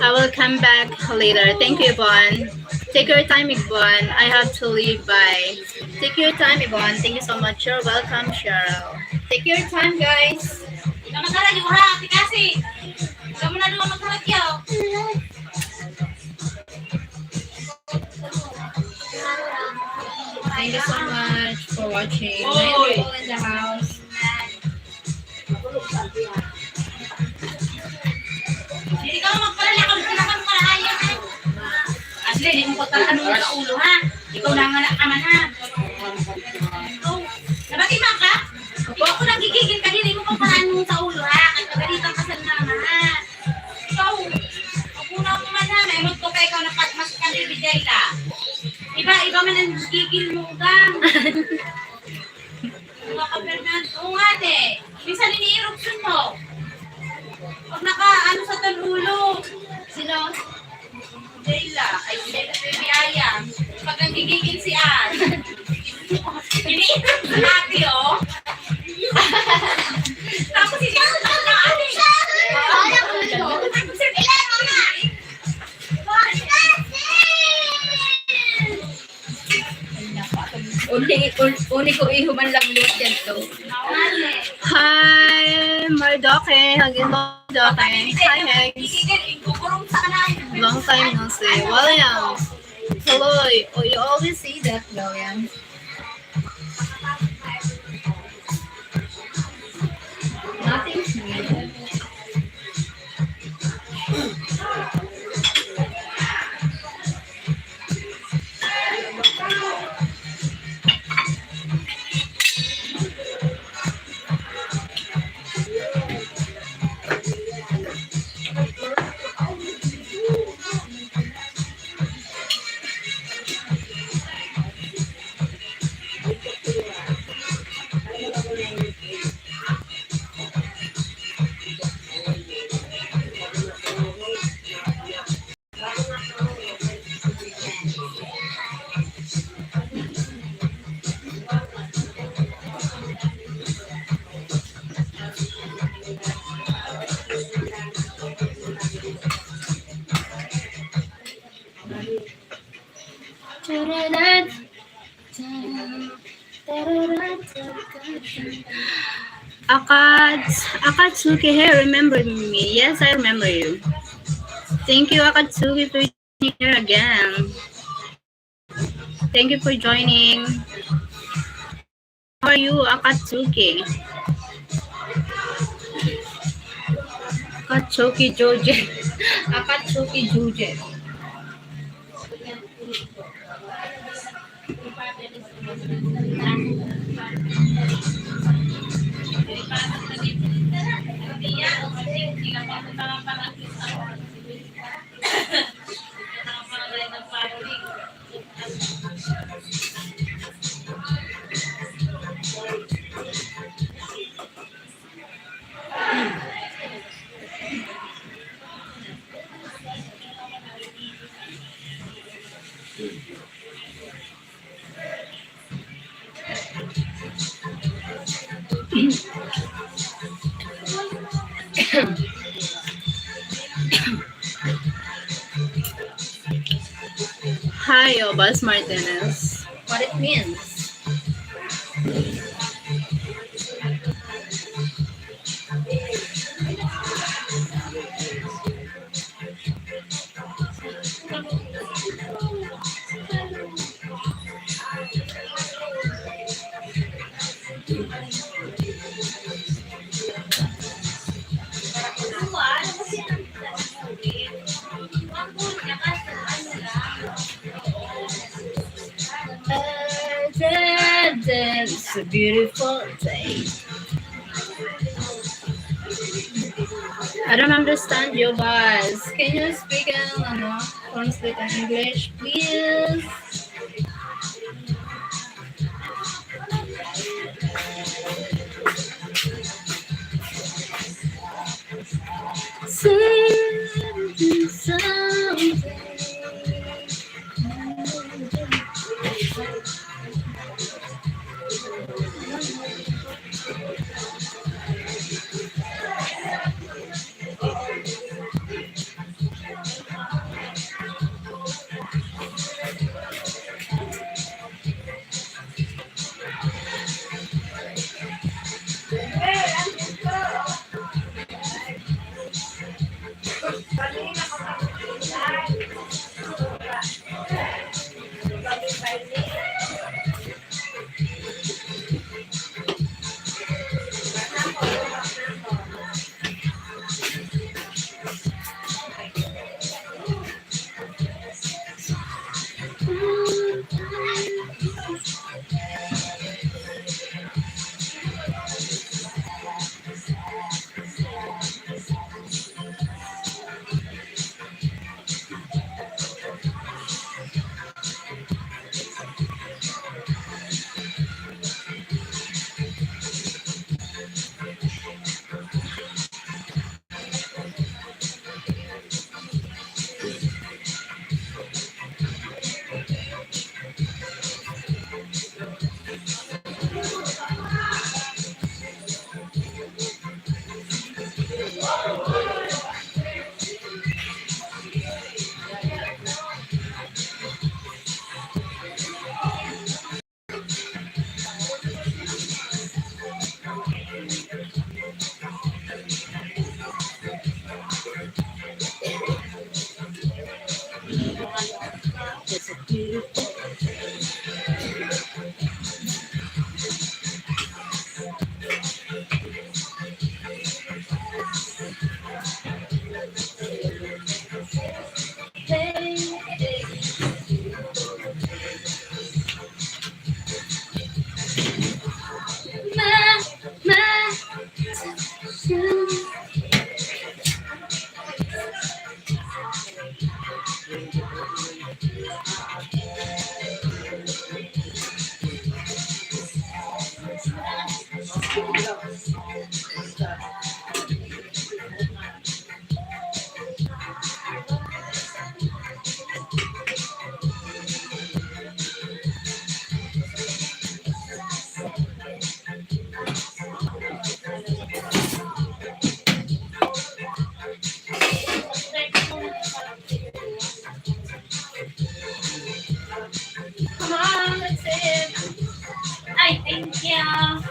I will come back later. Thank you, Yvonne. Take your time, Yvonne. I have to leave. Bye. Take your time, Yvonne. Thank you so much. You're welcome, Cheryl. Take your time, guys. Ikaw magkaradyo, ha? Ate Cassie. Ikaw mo na doon magkaradyo. Thank you so much for watching. Nine people in the house. Hindi ka magparala, kami na kang paraya, ha? Ashley, di mo pagparaan mo sa ulo, ha? Ikaw na nga na, ama na. Ikaw, nabati man ka? Ikaw ako nagigigil ka, hindi mo pagparaan mo sa ulo, ha? Kagalitan ka sa mama, ha? Ikaw, pagpuna mo man, ha? May magto ka, ikaw na pagmas ka ni Bidela. Iba, iba man ang gigil mo, gang. Mga ka-Fernando, oo nga, te. Minsan iniirupsyon mo. Pag naka, ano sa tag ulo. Sino? Jayla. Ay, Jayla, Baby Aya. Pag nanggigigil si Ann. Iniirupsyon natin, oh. Uni ko iho man lang liwat yan to. Hi, Mardoke. Hagin mo, Mardoke. Hi, Hex. Long time no see. William. Hello. Oh, you always say that, William. Nothing's new. Akats-, Akatsuki, hey, remember me? Yes, I remember you. Thank you, Akatsuki, for being here again. Thank you for joining. How are you, Akatsuki? Akatsuki Juje. Akatsuki Juje. Hi, Obas Martinez. What it means? It's a beautiful day. I don't understand you guys. Can you speak in, ano, translate in English, please? Something, something. Come on, that's it. Ay, thank you.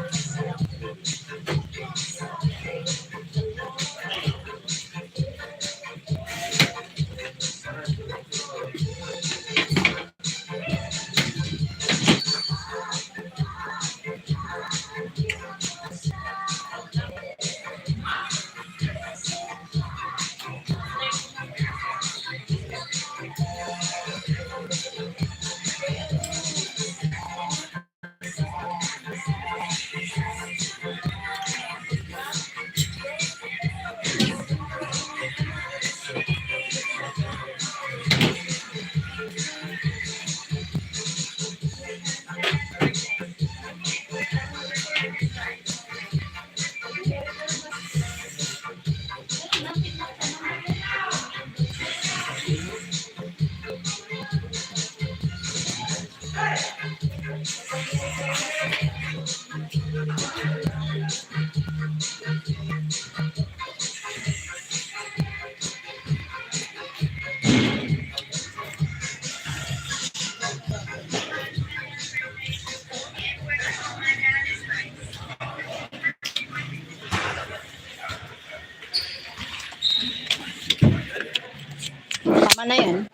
Tama na yan.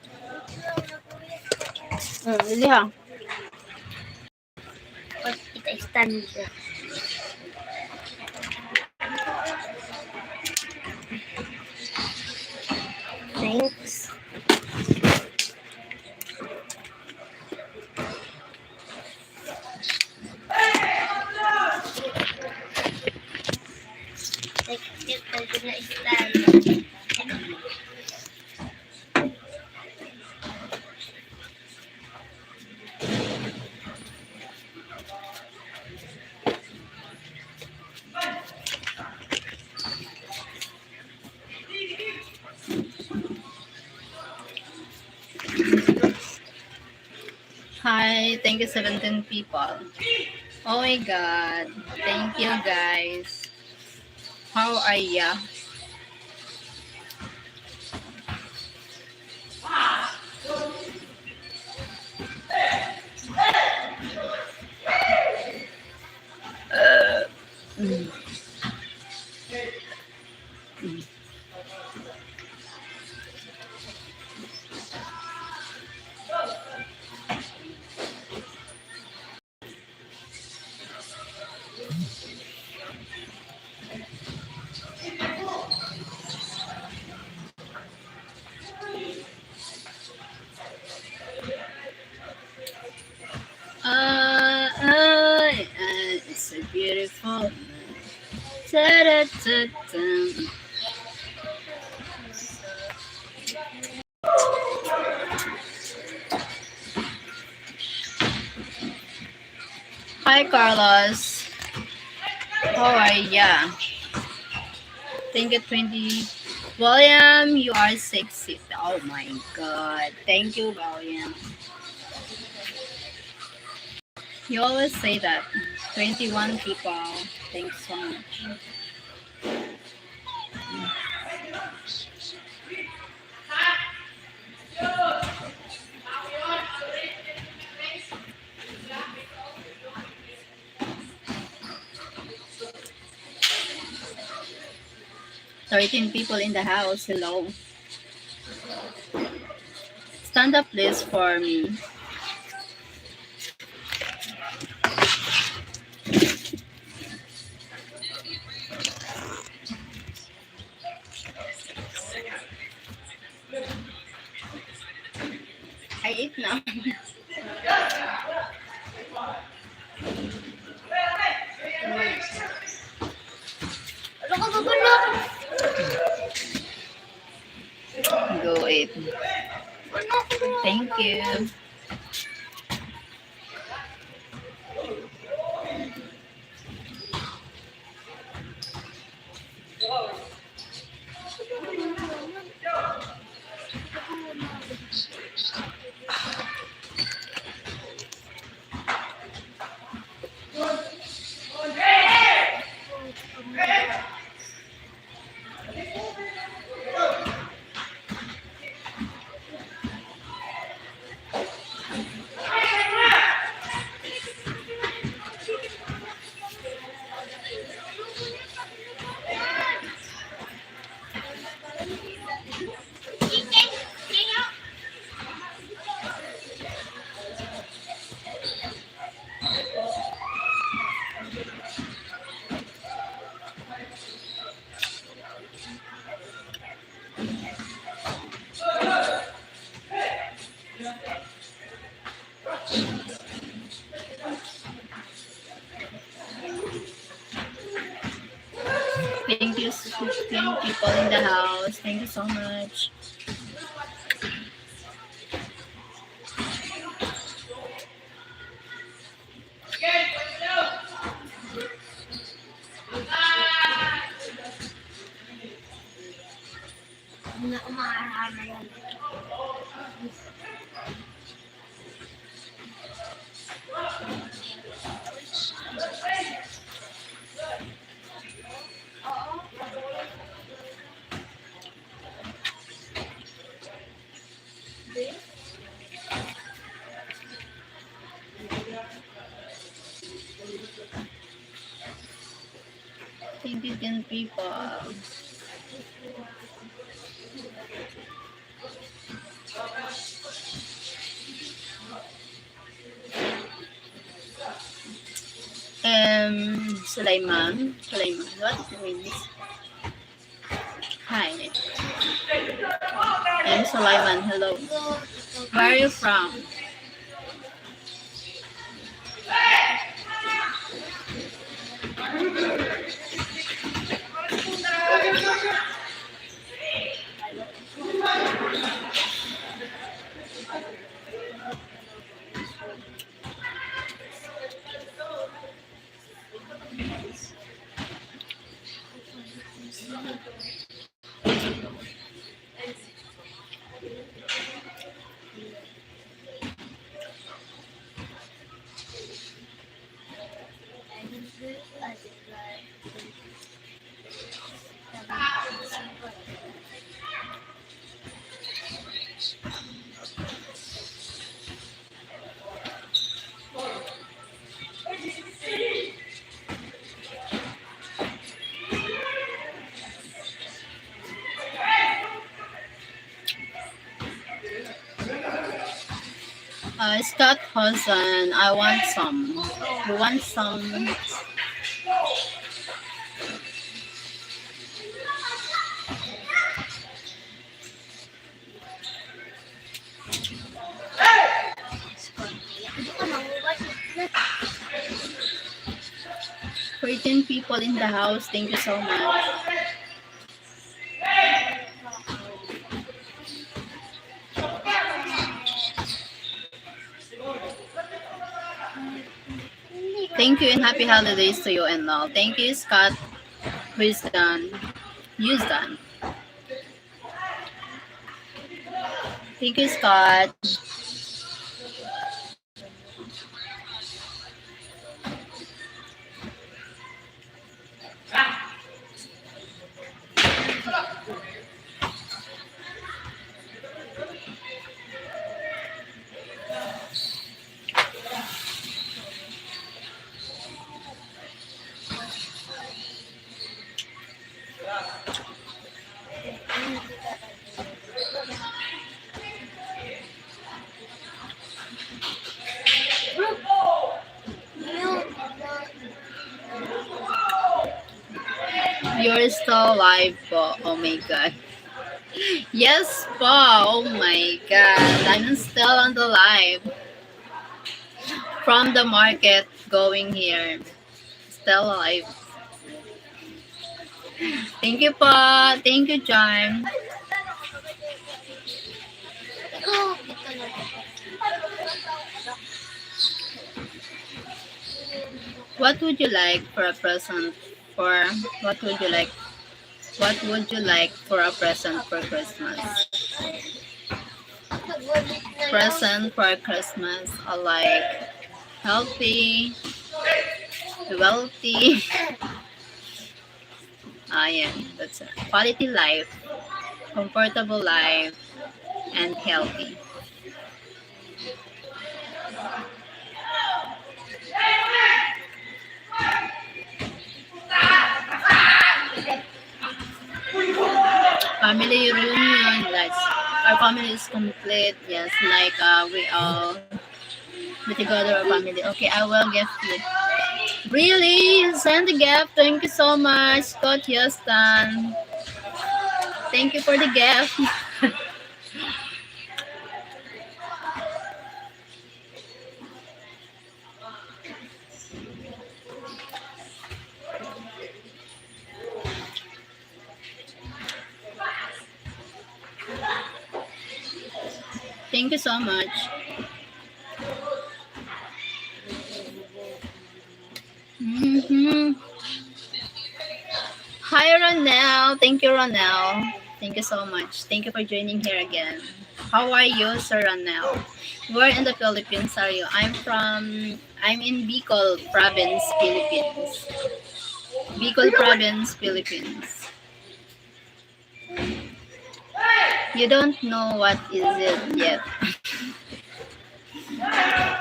Mm, hindi ha. Pag kita stand. Thanks. Like, ito na stand. Hi, thank you, seventeen people. Oh my God. Thank you, guys. How are ya? Ah, ay, ay, it's a beautiful night. Ta-da-da-da. Hi, Carlos. How are ya? Thank you, twenty. William, you are sexy. Oh my God. Thank you, William. You always say that. Twenty-one people. Thanks so much. Thirteen people in the house. Hello. Stand up, please, for me. I eat now. Go eat. Thank you. Thank you, fifteen people in the house. Thank you so much. Thank you, ten people. Um, Sulaiman. Sulaiman. What is the name? Hi. I'm Sulaiman. Hello. Where are you from? Uh, Scott Hudson, I want some. You want some? Fourteen people in the house. Thank you so much. Thank you and happy holidays to you and all. Thank you, Scott. Who's done? Who's done? Thank you, Scott. You're still alive po. Oh my God. Yes po. Oh my God. I'm still on the live. From the market going here. Still alive. Thank you po. Thank you, John. What would you like for a present? For what would you like? What would you like for a present for Christmas? Present for Christmas, I like healthy, wealthy. Ah, yan. That's a quality life, comfortable life, and healthy. Family reunion, guys. Our family is complete. Yes, like, uh, we all be together, our family. Okay, I will gift you. Really? You send the gift? Thank you so much, Scott Houston. Thank you for the gift. Thank you so much. Mm-hmm. Hi, Ronel. Thank you, Ronel. Thank you so much. Thank you for joining here again. How are you, Sir Ronel? Where in the Philippines are you? I'm from, I'm in Bicol Province, Philippines. Bicol Province, Philippines. You don't know what is it yet.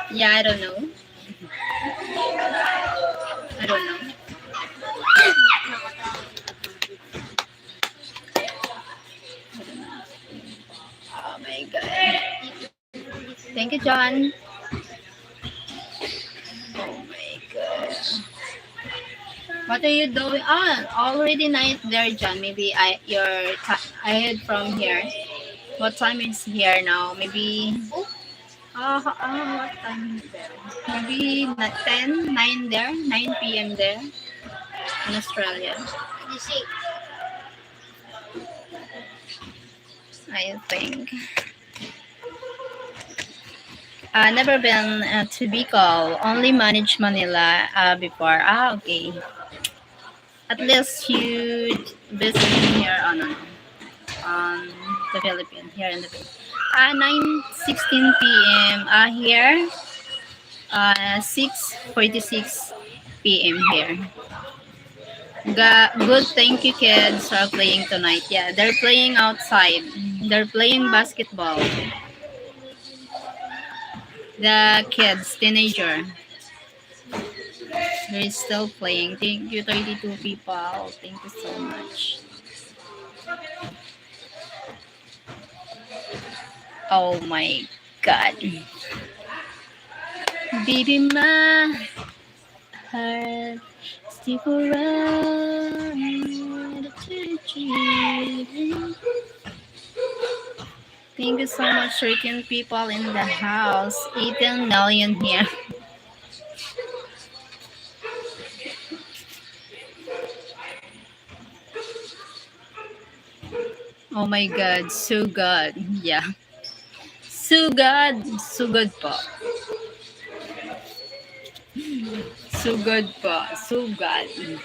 Yeah, I don't know. I don't know. Oh my God. Thank you, John. Oh my God. What are you doing? Ah, already night there, John. Maybe I, your ti-, ahead from here. What time is here now? Maybe, ah, ah, what time is there? Maybe na ten, nine there, nine p m there in Australia. I think. Uh, never been, uh, to Bicol, only manage Manila, uh, before. Ah, okay. At least you visiting here on, on the Philippines, here in the Philippines. Ah, nine sixteen p m, ah, here. Uh, six forty-six p m here. Ga-, good, thank you, kids, for playing tonight. Yeah, they're playing outside. They're playing basketball. The kids, teenager. They're still playing. Thank you, thirty-two people. Thank you so much. Oh my God. Baby, my heart still run to the children. Thank you so much, thirteen people in the house. Eighteen million here. Oh my God, so good. Yeah. So good. So good po. So good po. So good.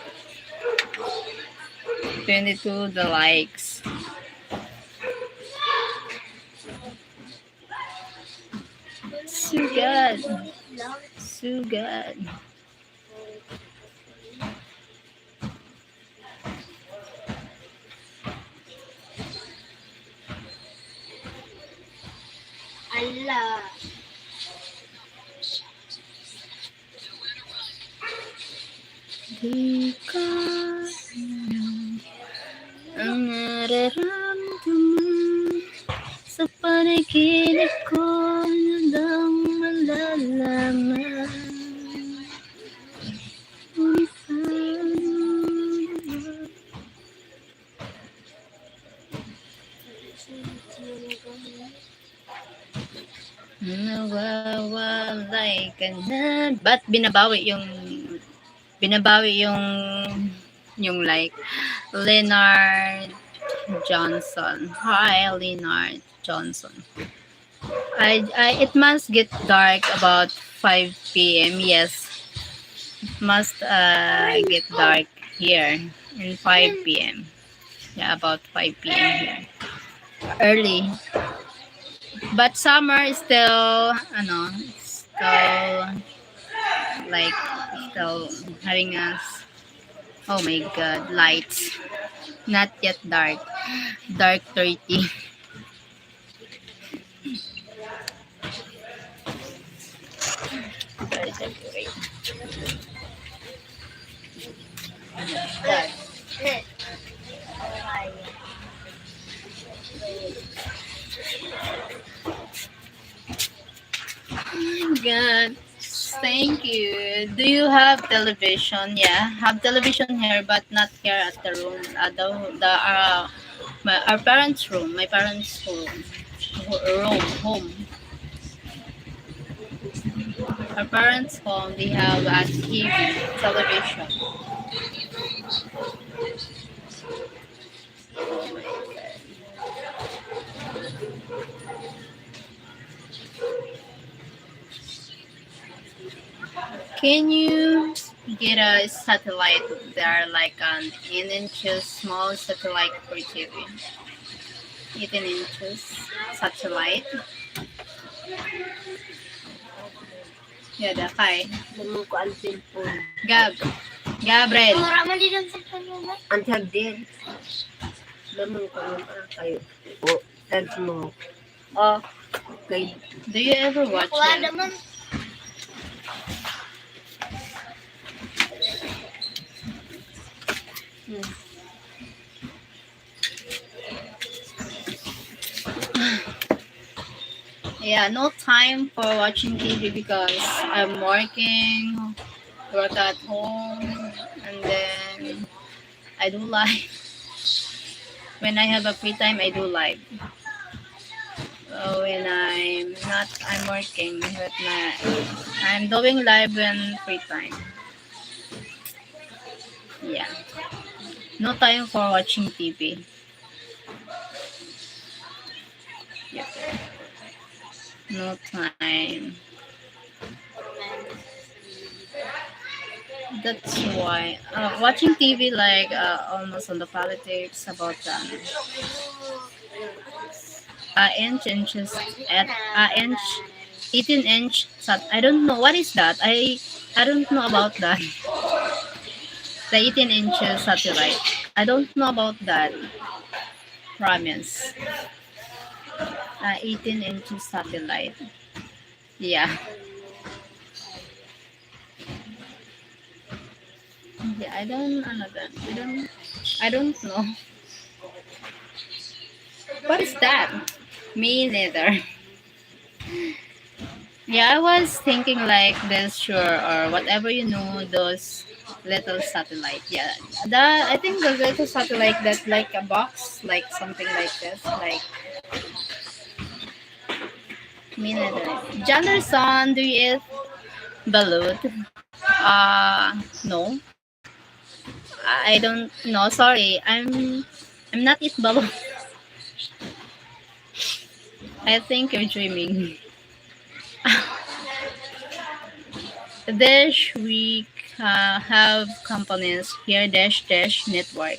Twenty-two the likes. So good. So good. Ala. Di ko alam ang nararamdaman sa panaginip ko, yun lang malalaman. Ngunit paano Nawawalay ka na. Ba't binabawi yung, binabawi yung yung like. Leonard Johnson. Hi, Leonard Johnson. I, I, it must get dark about five p.m. Yes. It must uh, get dark here in five p.m. Yeah, about five p.m. here. Early. But summer is still, ano, still, like, still having us. Oh my God, lights. Not yet dark. Dark thirty. Oh my God. Thank you. Do you have television? Yeah, have television here, but not here at the room. Uh, the, the, uh, my, our parents' room, my parents' home, ho- room, home. Our parents' home, they have a T V, television. Oh my God. Can you get a satellite there, like an eight inches small satellite for T V? Eighteen inches satellite. Yeah, dakay. Lamang ko ang cellphone. Gab. Gabriel. Mura man din ang cellphone mo, ba? Ang charger. Lamang ko ang, ah, kayo. O, charge mo. Oh. Okay. Do you ever watch Wala that? Naman. Hmm. Yeah, no time for watching T V because I'm working, work at home, and then I do live. When I have a free time, I do live. Uh, when I'm not, I'm working. But na, I'm doing live when free time. Yeah. No time for watching T V. Yep. No time. That's why uh, watching T V like uh, almost on the politics about um, uh, inch inches at uh, inch eighteen inch sat. I don't know what is that. I I don't know about that. The eighteen inches satellite. I don't know about that. Promise. Uh, eighteen inches satellite. Yeah. Yeah, I don't, ano that? I don't, I don't know. What is that? Me neither. Yeah, I was thinking like this, sure, or whatever you know, those little satellite. Yeah, the I think the little satellite that like a box, like something like this, like me neither. Janderson, do you eat balut? Uh, no. I don't know. Sorry. I'm I'm not eat balut. I think you're dreaming. Dish, we uh, have companies here, Dish, Dish Network.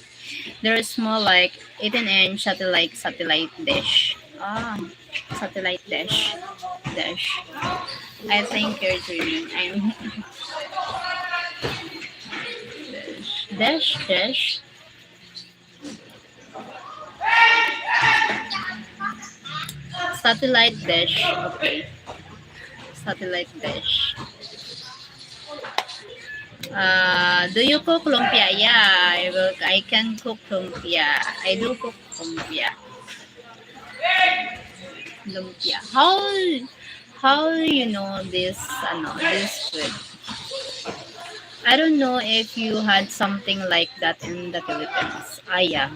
There is small, like, eighteen inch satellite, satellite dish. Ah, satellite dish. Dish. I think you're dreaming. I'm dish, dish, dish. Satellite dish. Okay. Satellite dish. Uh, do you cook lumpia? Yeah, I will, I can cook lumpia. I do cook lumpia. Lumpia. How how you know this ano, this food? I don't know if you had something like that in the Philippines. Ah, yeah.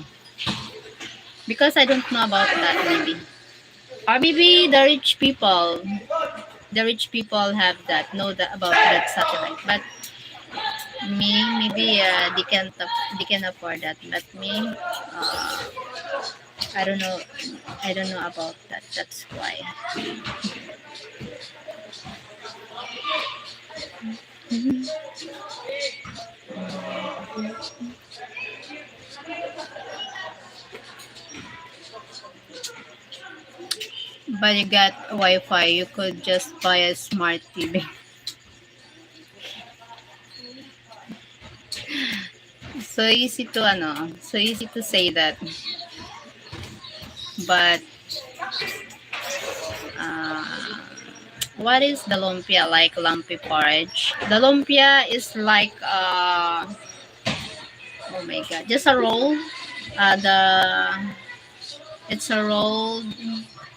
Because I don't know about that, maybe. Or maybe the rich people, the rich people have that, know that about that satellite. But me, maybe uh, they can they can afford that, but me, uh, I don't know. I don't know about that. That's why. But you got Wi-Fi, you could just buy a smart T V. So easy to ano, so easy to say that. But uh, what is the lumpia, like lumpy porridge? The lumpia is like uh, oh my god, just a roll. Uh, the it's a roll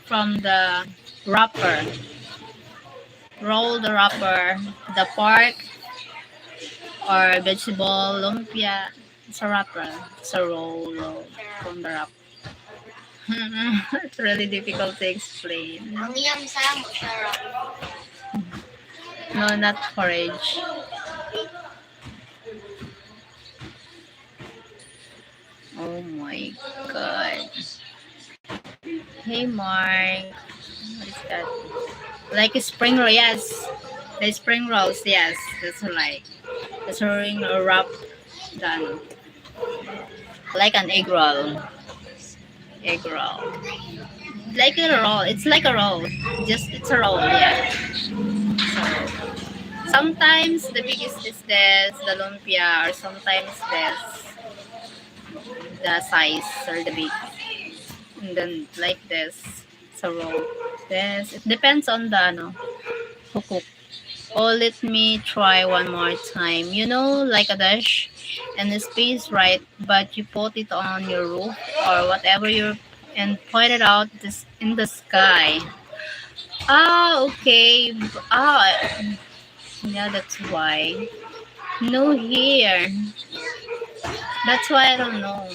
from the wrapper. Roll the wrapper, the pork or vegetable, lumpia. It's a wrapper. It's a roll, roll from the wrapper. It's really difficult to explain. Ang yam samo, sarap. No, not porridge. Oh my god. Hey, Mark. What is that? Like a spring roll, yes. The spring rolls, yes. That's like a spring roll wrap done. Like an egg roll. Egg roll. Like a roll. It's like a roll. Just it's a roll, yeah. So, sometimes the biggest is this, the lumpia, or sometimes this, the size or the big. And then like this, it's a roll. This, it depends on the ano, who cook. Oh, let me try one more time. You know, like a dish and the space, right? But you put it on your roof or whatever you and point it out this in the sky. Ah, okay. Ah, yeah, that's why. No here. That's why I don't know.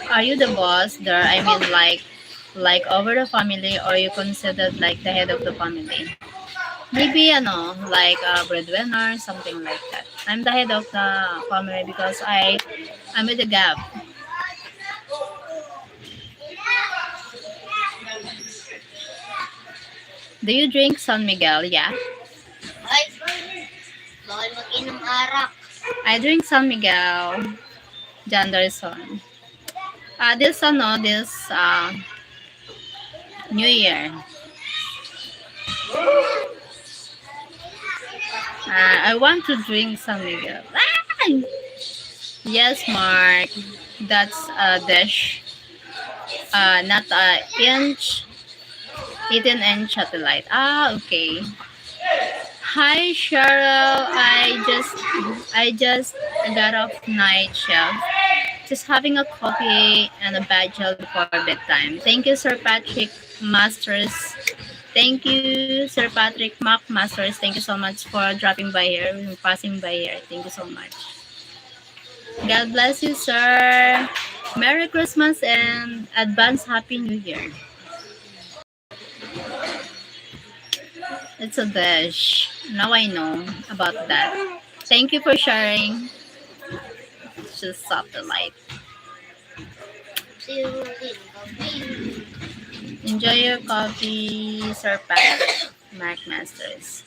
Are you the boss there? I mean, like, like over the family, or you considered like the head of the family? Maybe ano, like a breadwinner, something like that. I'm the head of the family because I I'm with the gap. Do you drink San Miguel? Yeah. Ay, bawal mag-inom arak. I drink San Miguel. Janderson. Uh, this ano, this uh, New Year. Uh, I want to drink San Miguel. Ah! Yes, Mark. That's a dish. Uh, not a inch. Eighteen inch satellite. Ah, okay. Hi, Cheryl. I just I just got off night shift. Just having a coffee and a bad gel before bedtime. Thank you, Sir Patrick Masters. Thank you, Sir Patrick Mac Masters. Thank you so much for dropping by here, passing by here. Thank you so much. God bless you, sir. Merry Christmas and advance Happy New Year. It's a dish. Now I know about that. Thank you for sharing. It's just satellite. Enjoy your coffee, Sir Patrick Mac Masters.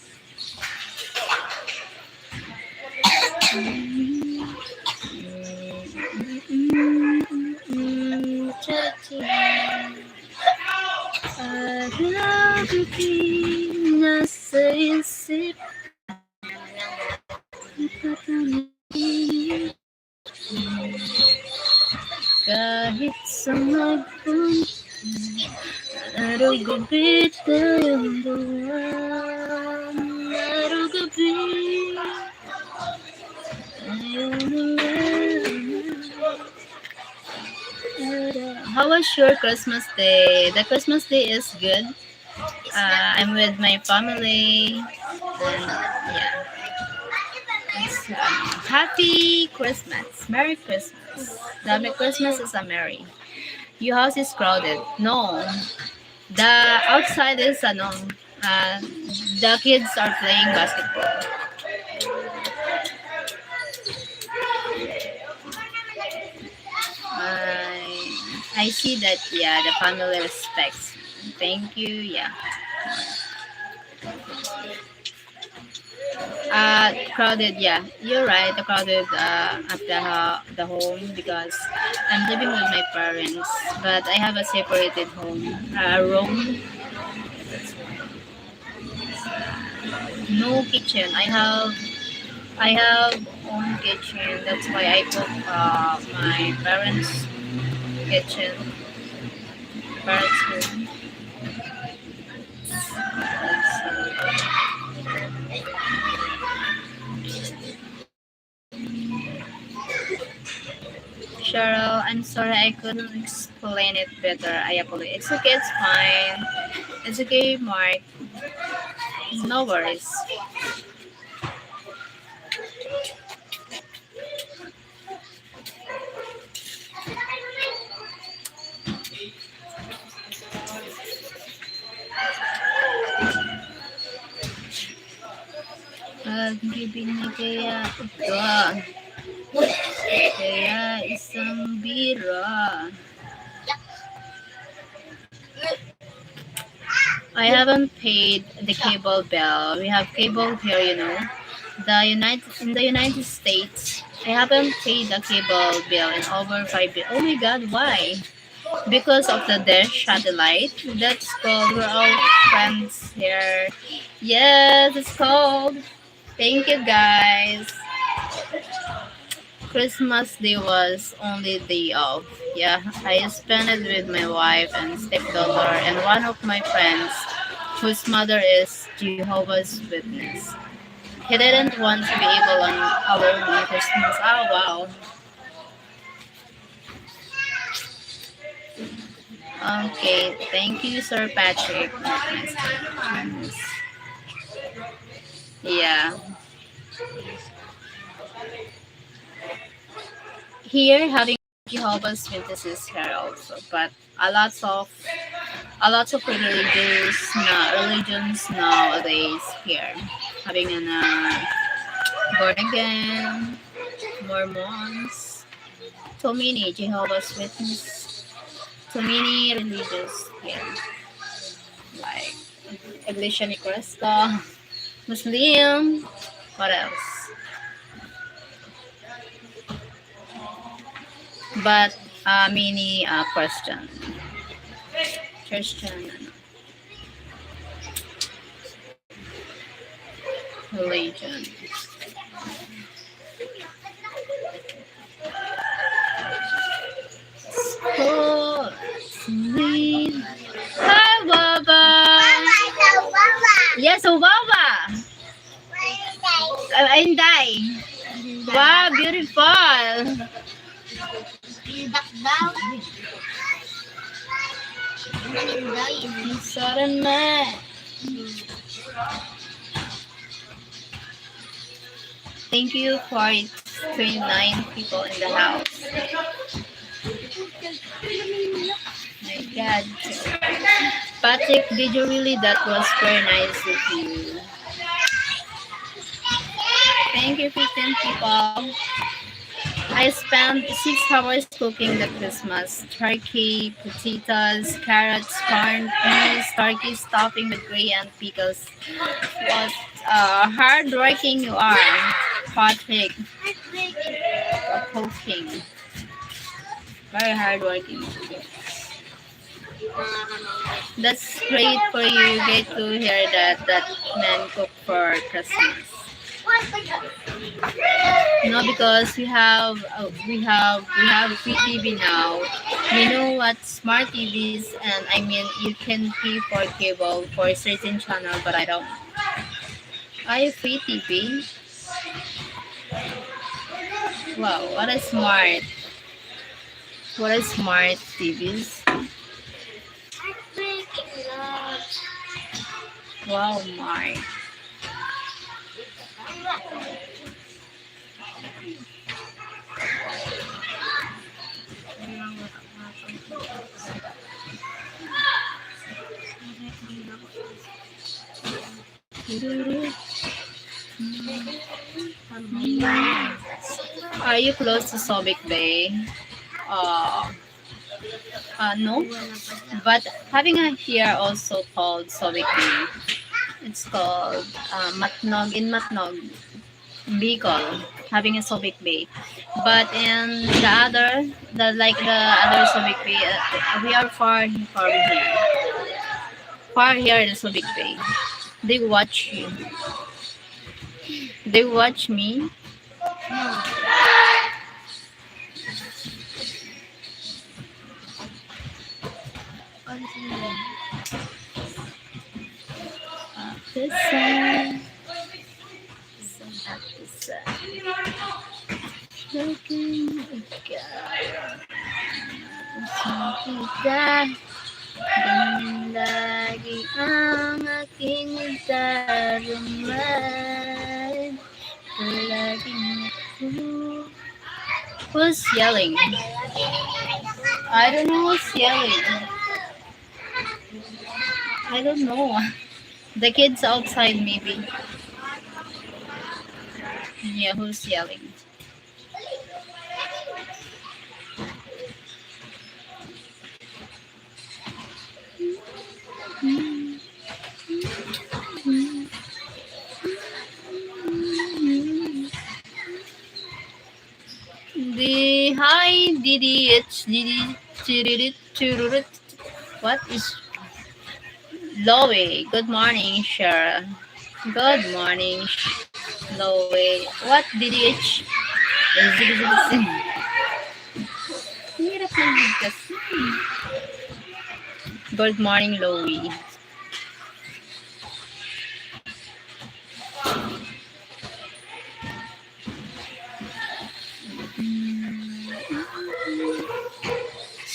Araw-gabi nasa isip. Kahit sa magpun-, araw-gabi tayong buwan. Araw-gabi. How was your Christmas day? The Christmas day is good. Uh, I'm with my family. And, yeah. It's, um, happy Christmas. Merry Christmas. The Christmas is a merry. Your house is crowded. No. The outside is, ano, uh, the kids are playing basketball. I see that, yeah, the family respects me. Thank you, yeah. Uh, crowded, yeah. You're right, the crowded, uh, at the ho- the home, because I'm living with my parents, but I have a separated home, uh, room. No kitchen. I have I have own kitchen. That's why I cook, uh, my parents' kitchen. Parents' room. Cheryl, I'm sorry I couldn't explain it better. I apologize. It's okay, it's fine. It's okay, Mark. No worries. Pagbibinigay ako. Kaya isang bira. I haven't paid the cable bill. We have cable here, you know. The United in the United States, I haven't paid the cable bill in over five years. Oh my God, why? Because of the dish satellite. That's called, we're all friends here. Yes, it's called. Thank you, guys. Christmas Day was only day off. Yeah, I spent it with my wife and stepdaughter and one of my friends whose mother is Jehovah's Witness. He didn't want to be able on alone on Christmas. Oh, wow. Okay, thank you, Sir Patrick. Yeah. Here, having Jehovah's Witnesses here also, but a lot of a lot of religions na religions nowadays here, having a, uh, born again, Mormons, too many Jehovah's Witness, too many religious here, like Iglesia ni Cristo, Muslim, what else? But, uh, many, uh, Christian. Christian, ano. Religion. Sports. Hi, Baba. Yes, oh, Baba. Uh, Inday. Wow, beautiful. Indak daw. Inday. Sorry, ma. Thank you for twenty-nine people in the house. My God. Patrick, did you really? That was very nice of you. Thank you, fifteen people. I spent six hours cooking the Christmas turkey, potatoes, carrots, corn, peas, turkey stuffing with gray and pickles. What, uh, hardworking you are, Patrick, for cooking. Very hardworking. That's great for you. You get to hear that that man cook for Christmas. No, because we have, uh, we have we have free T V now. We know what smart T Vs, and I mean, you can pay for cable for a certain channel, but I don't. I have free T V. Wow, what a smart, what a smart T Vs. Wow, my. Are you close to Subic Bay? Uh, Uh, no, but having a here also called Subic Bay. It's called uh, Matnog in Matnog, Bicol, having a Subic Bay. But in the other, the like the other Subic Bay, uh, we are far from here. Far here in Subic Bay. They watch you. They watch me. This side. This side. Looking at God. Kita. Ganyan lagi ang aking darumay. Laging ako. Who's yelling? I don't know who's yelling. I don't know. The kids outside, maybe. Yeah, who's yelling? The hi, D D H, D D, chiriri, chururu. What is Loe? Good morning, Cheryl. Good morning, Loe. What D D H? Zig, zig, zig. Hirap ng bigkas. Good morning, Loe.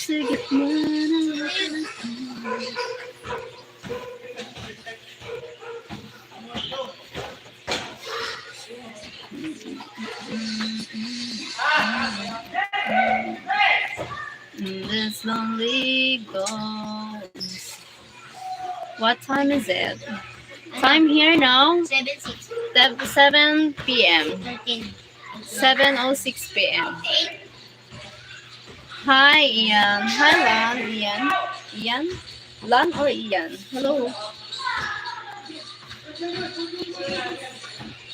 Sa gitna ng In this lonely ghost. What time is it? Time here now? Seven six. Sev-, seven p m. Thirteen. Seven oh six p m. Hi, Ian. Hi, Lan. Ian. Ian? Lan or Ian? Hello.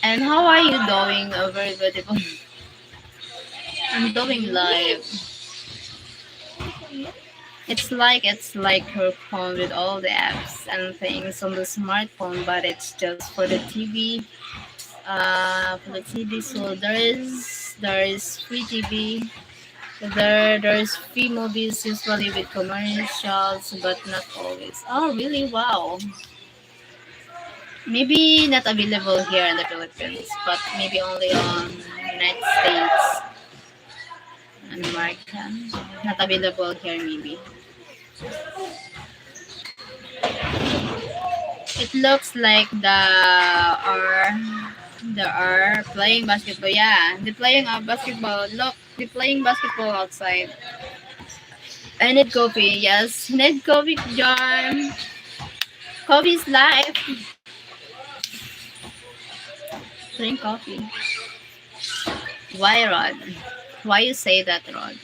And how are you doing, uh, very beautiful? I'm doing live. It's like, it's like your phone with all the apps and things on the smartphone, but it's just for the T V. Uh, for the T V, so there is, there is free T V. There, there is free movies, usually with commercials, but not always. Oh, really? Wow. Maybe not available here in the Philippines, but maybe only on United States and America. Not available here, maybe. It looks like the are, they are playing basketball. Yeah, they're playing, uh, basketball. Look, they're playing basketball outside. I need coffee. Yes, need coffee, John. Coffee is life. Drink coffee. Why, Rod? Why you say that, Rod?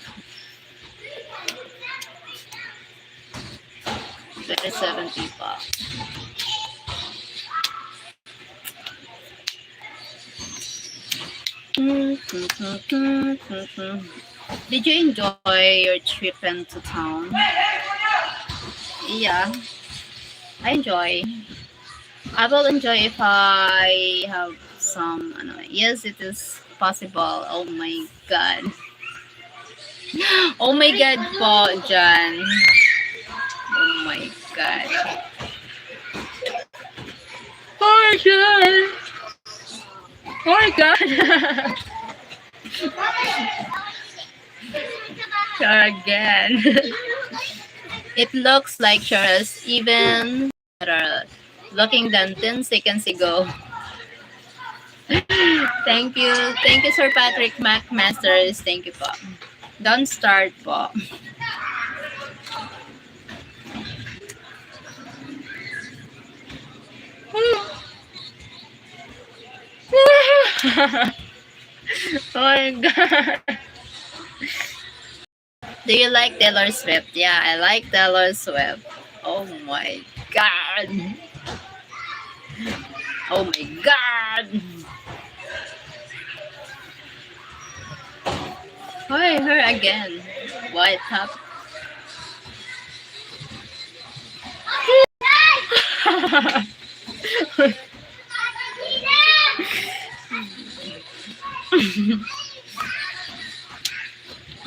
There are seven people. Did you enjoy your trip into town? Yeah, I enjoy. I will enjoy if I have some, ano, yes, it is possible. Oh my God. Oh my God po, Jan. Oh my God. Oh my God. Oh my God. Sure again. It looks like Cheryl is even better looking than ten seconds ago. Thank you. Thank you, Sir Patrick Mac Masters. Thank you po. Don't start po. Oh my God. Do you like Taylor Swift? Yeah, I like Taylor Swift. Oh my God. Oh my God. Why her again? What happened?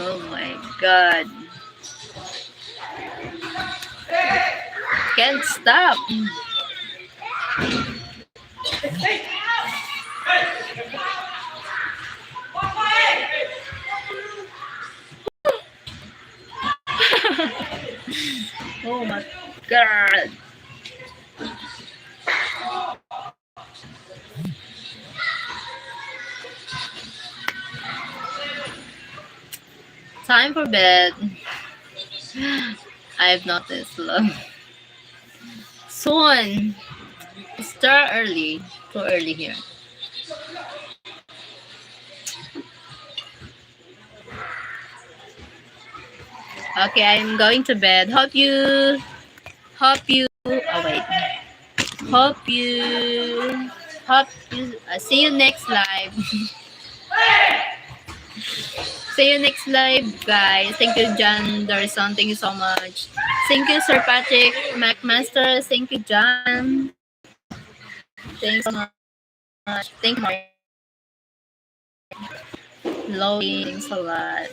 Oh my God. Can't stop. Oh my God. Time for bed. I've noticed, love. Soon. It's too early. Too early here. Okay, I'm going to bed. Hope you, hope you, oh wait. Hope you, hope you, uh, see you next live. See you next live, guys. Thank you, John Dorson. Thank you so much. Thank you, Sir Patrick McMaster. Thank you, John. Thanks so much. Thank you, Mark. Loading, thanks a lot.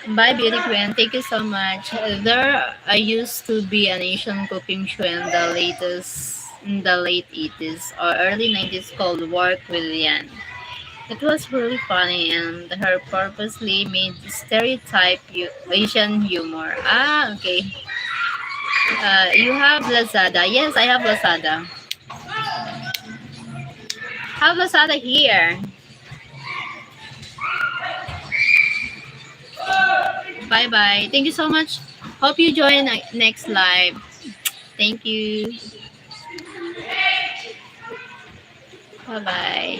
Bye, Beauty Queen. Thank you so much. There, I used to be an Asian cooking show in the latest, in the late eighties or early nineties called Work with Yan. It was really funny, and her purposely made stereotype hu-, Asian humor. Ah, okay. Uh, you have Lazada. Yes, I have Lazada. Have Lazada here. Bye-bye. Thank you so much. Hope you join ne-, next live. Thank you. Bye-bye.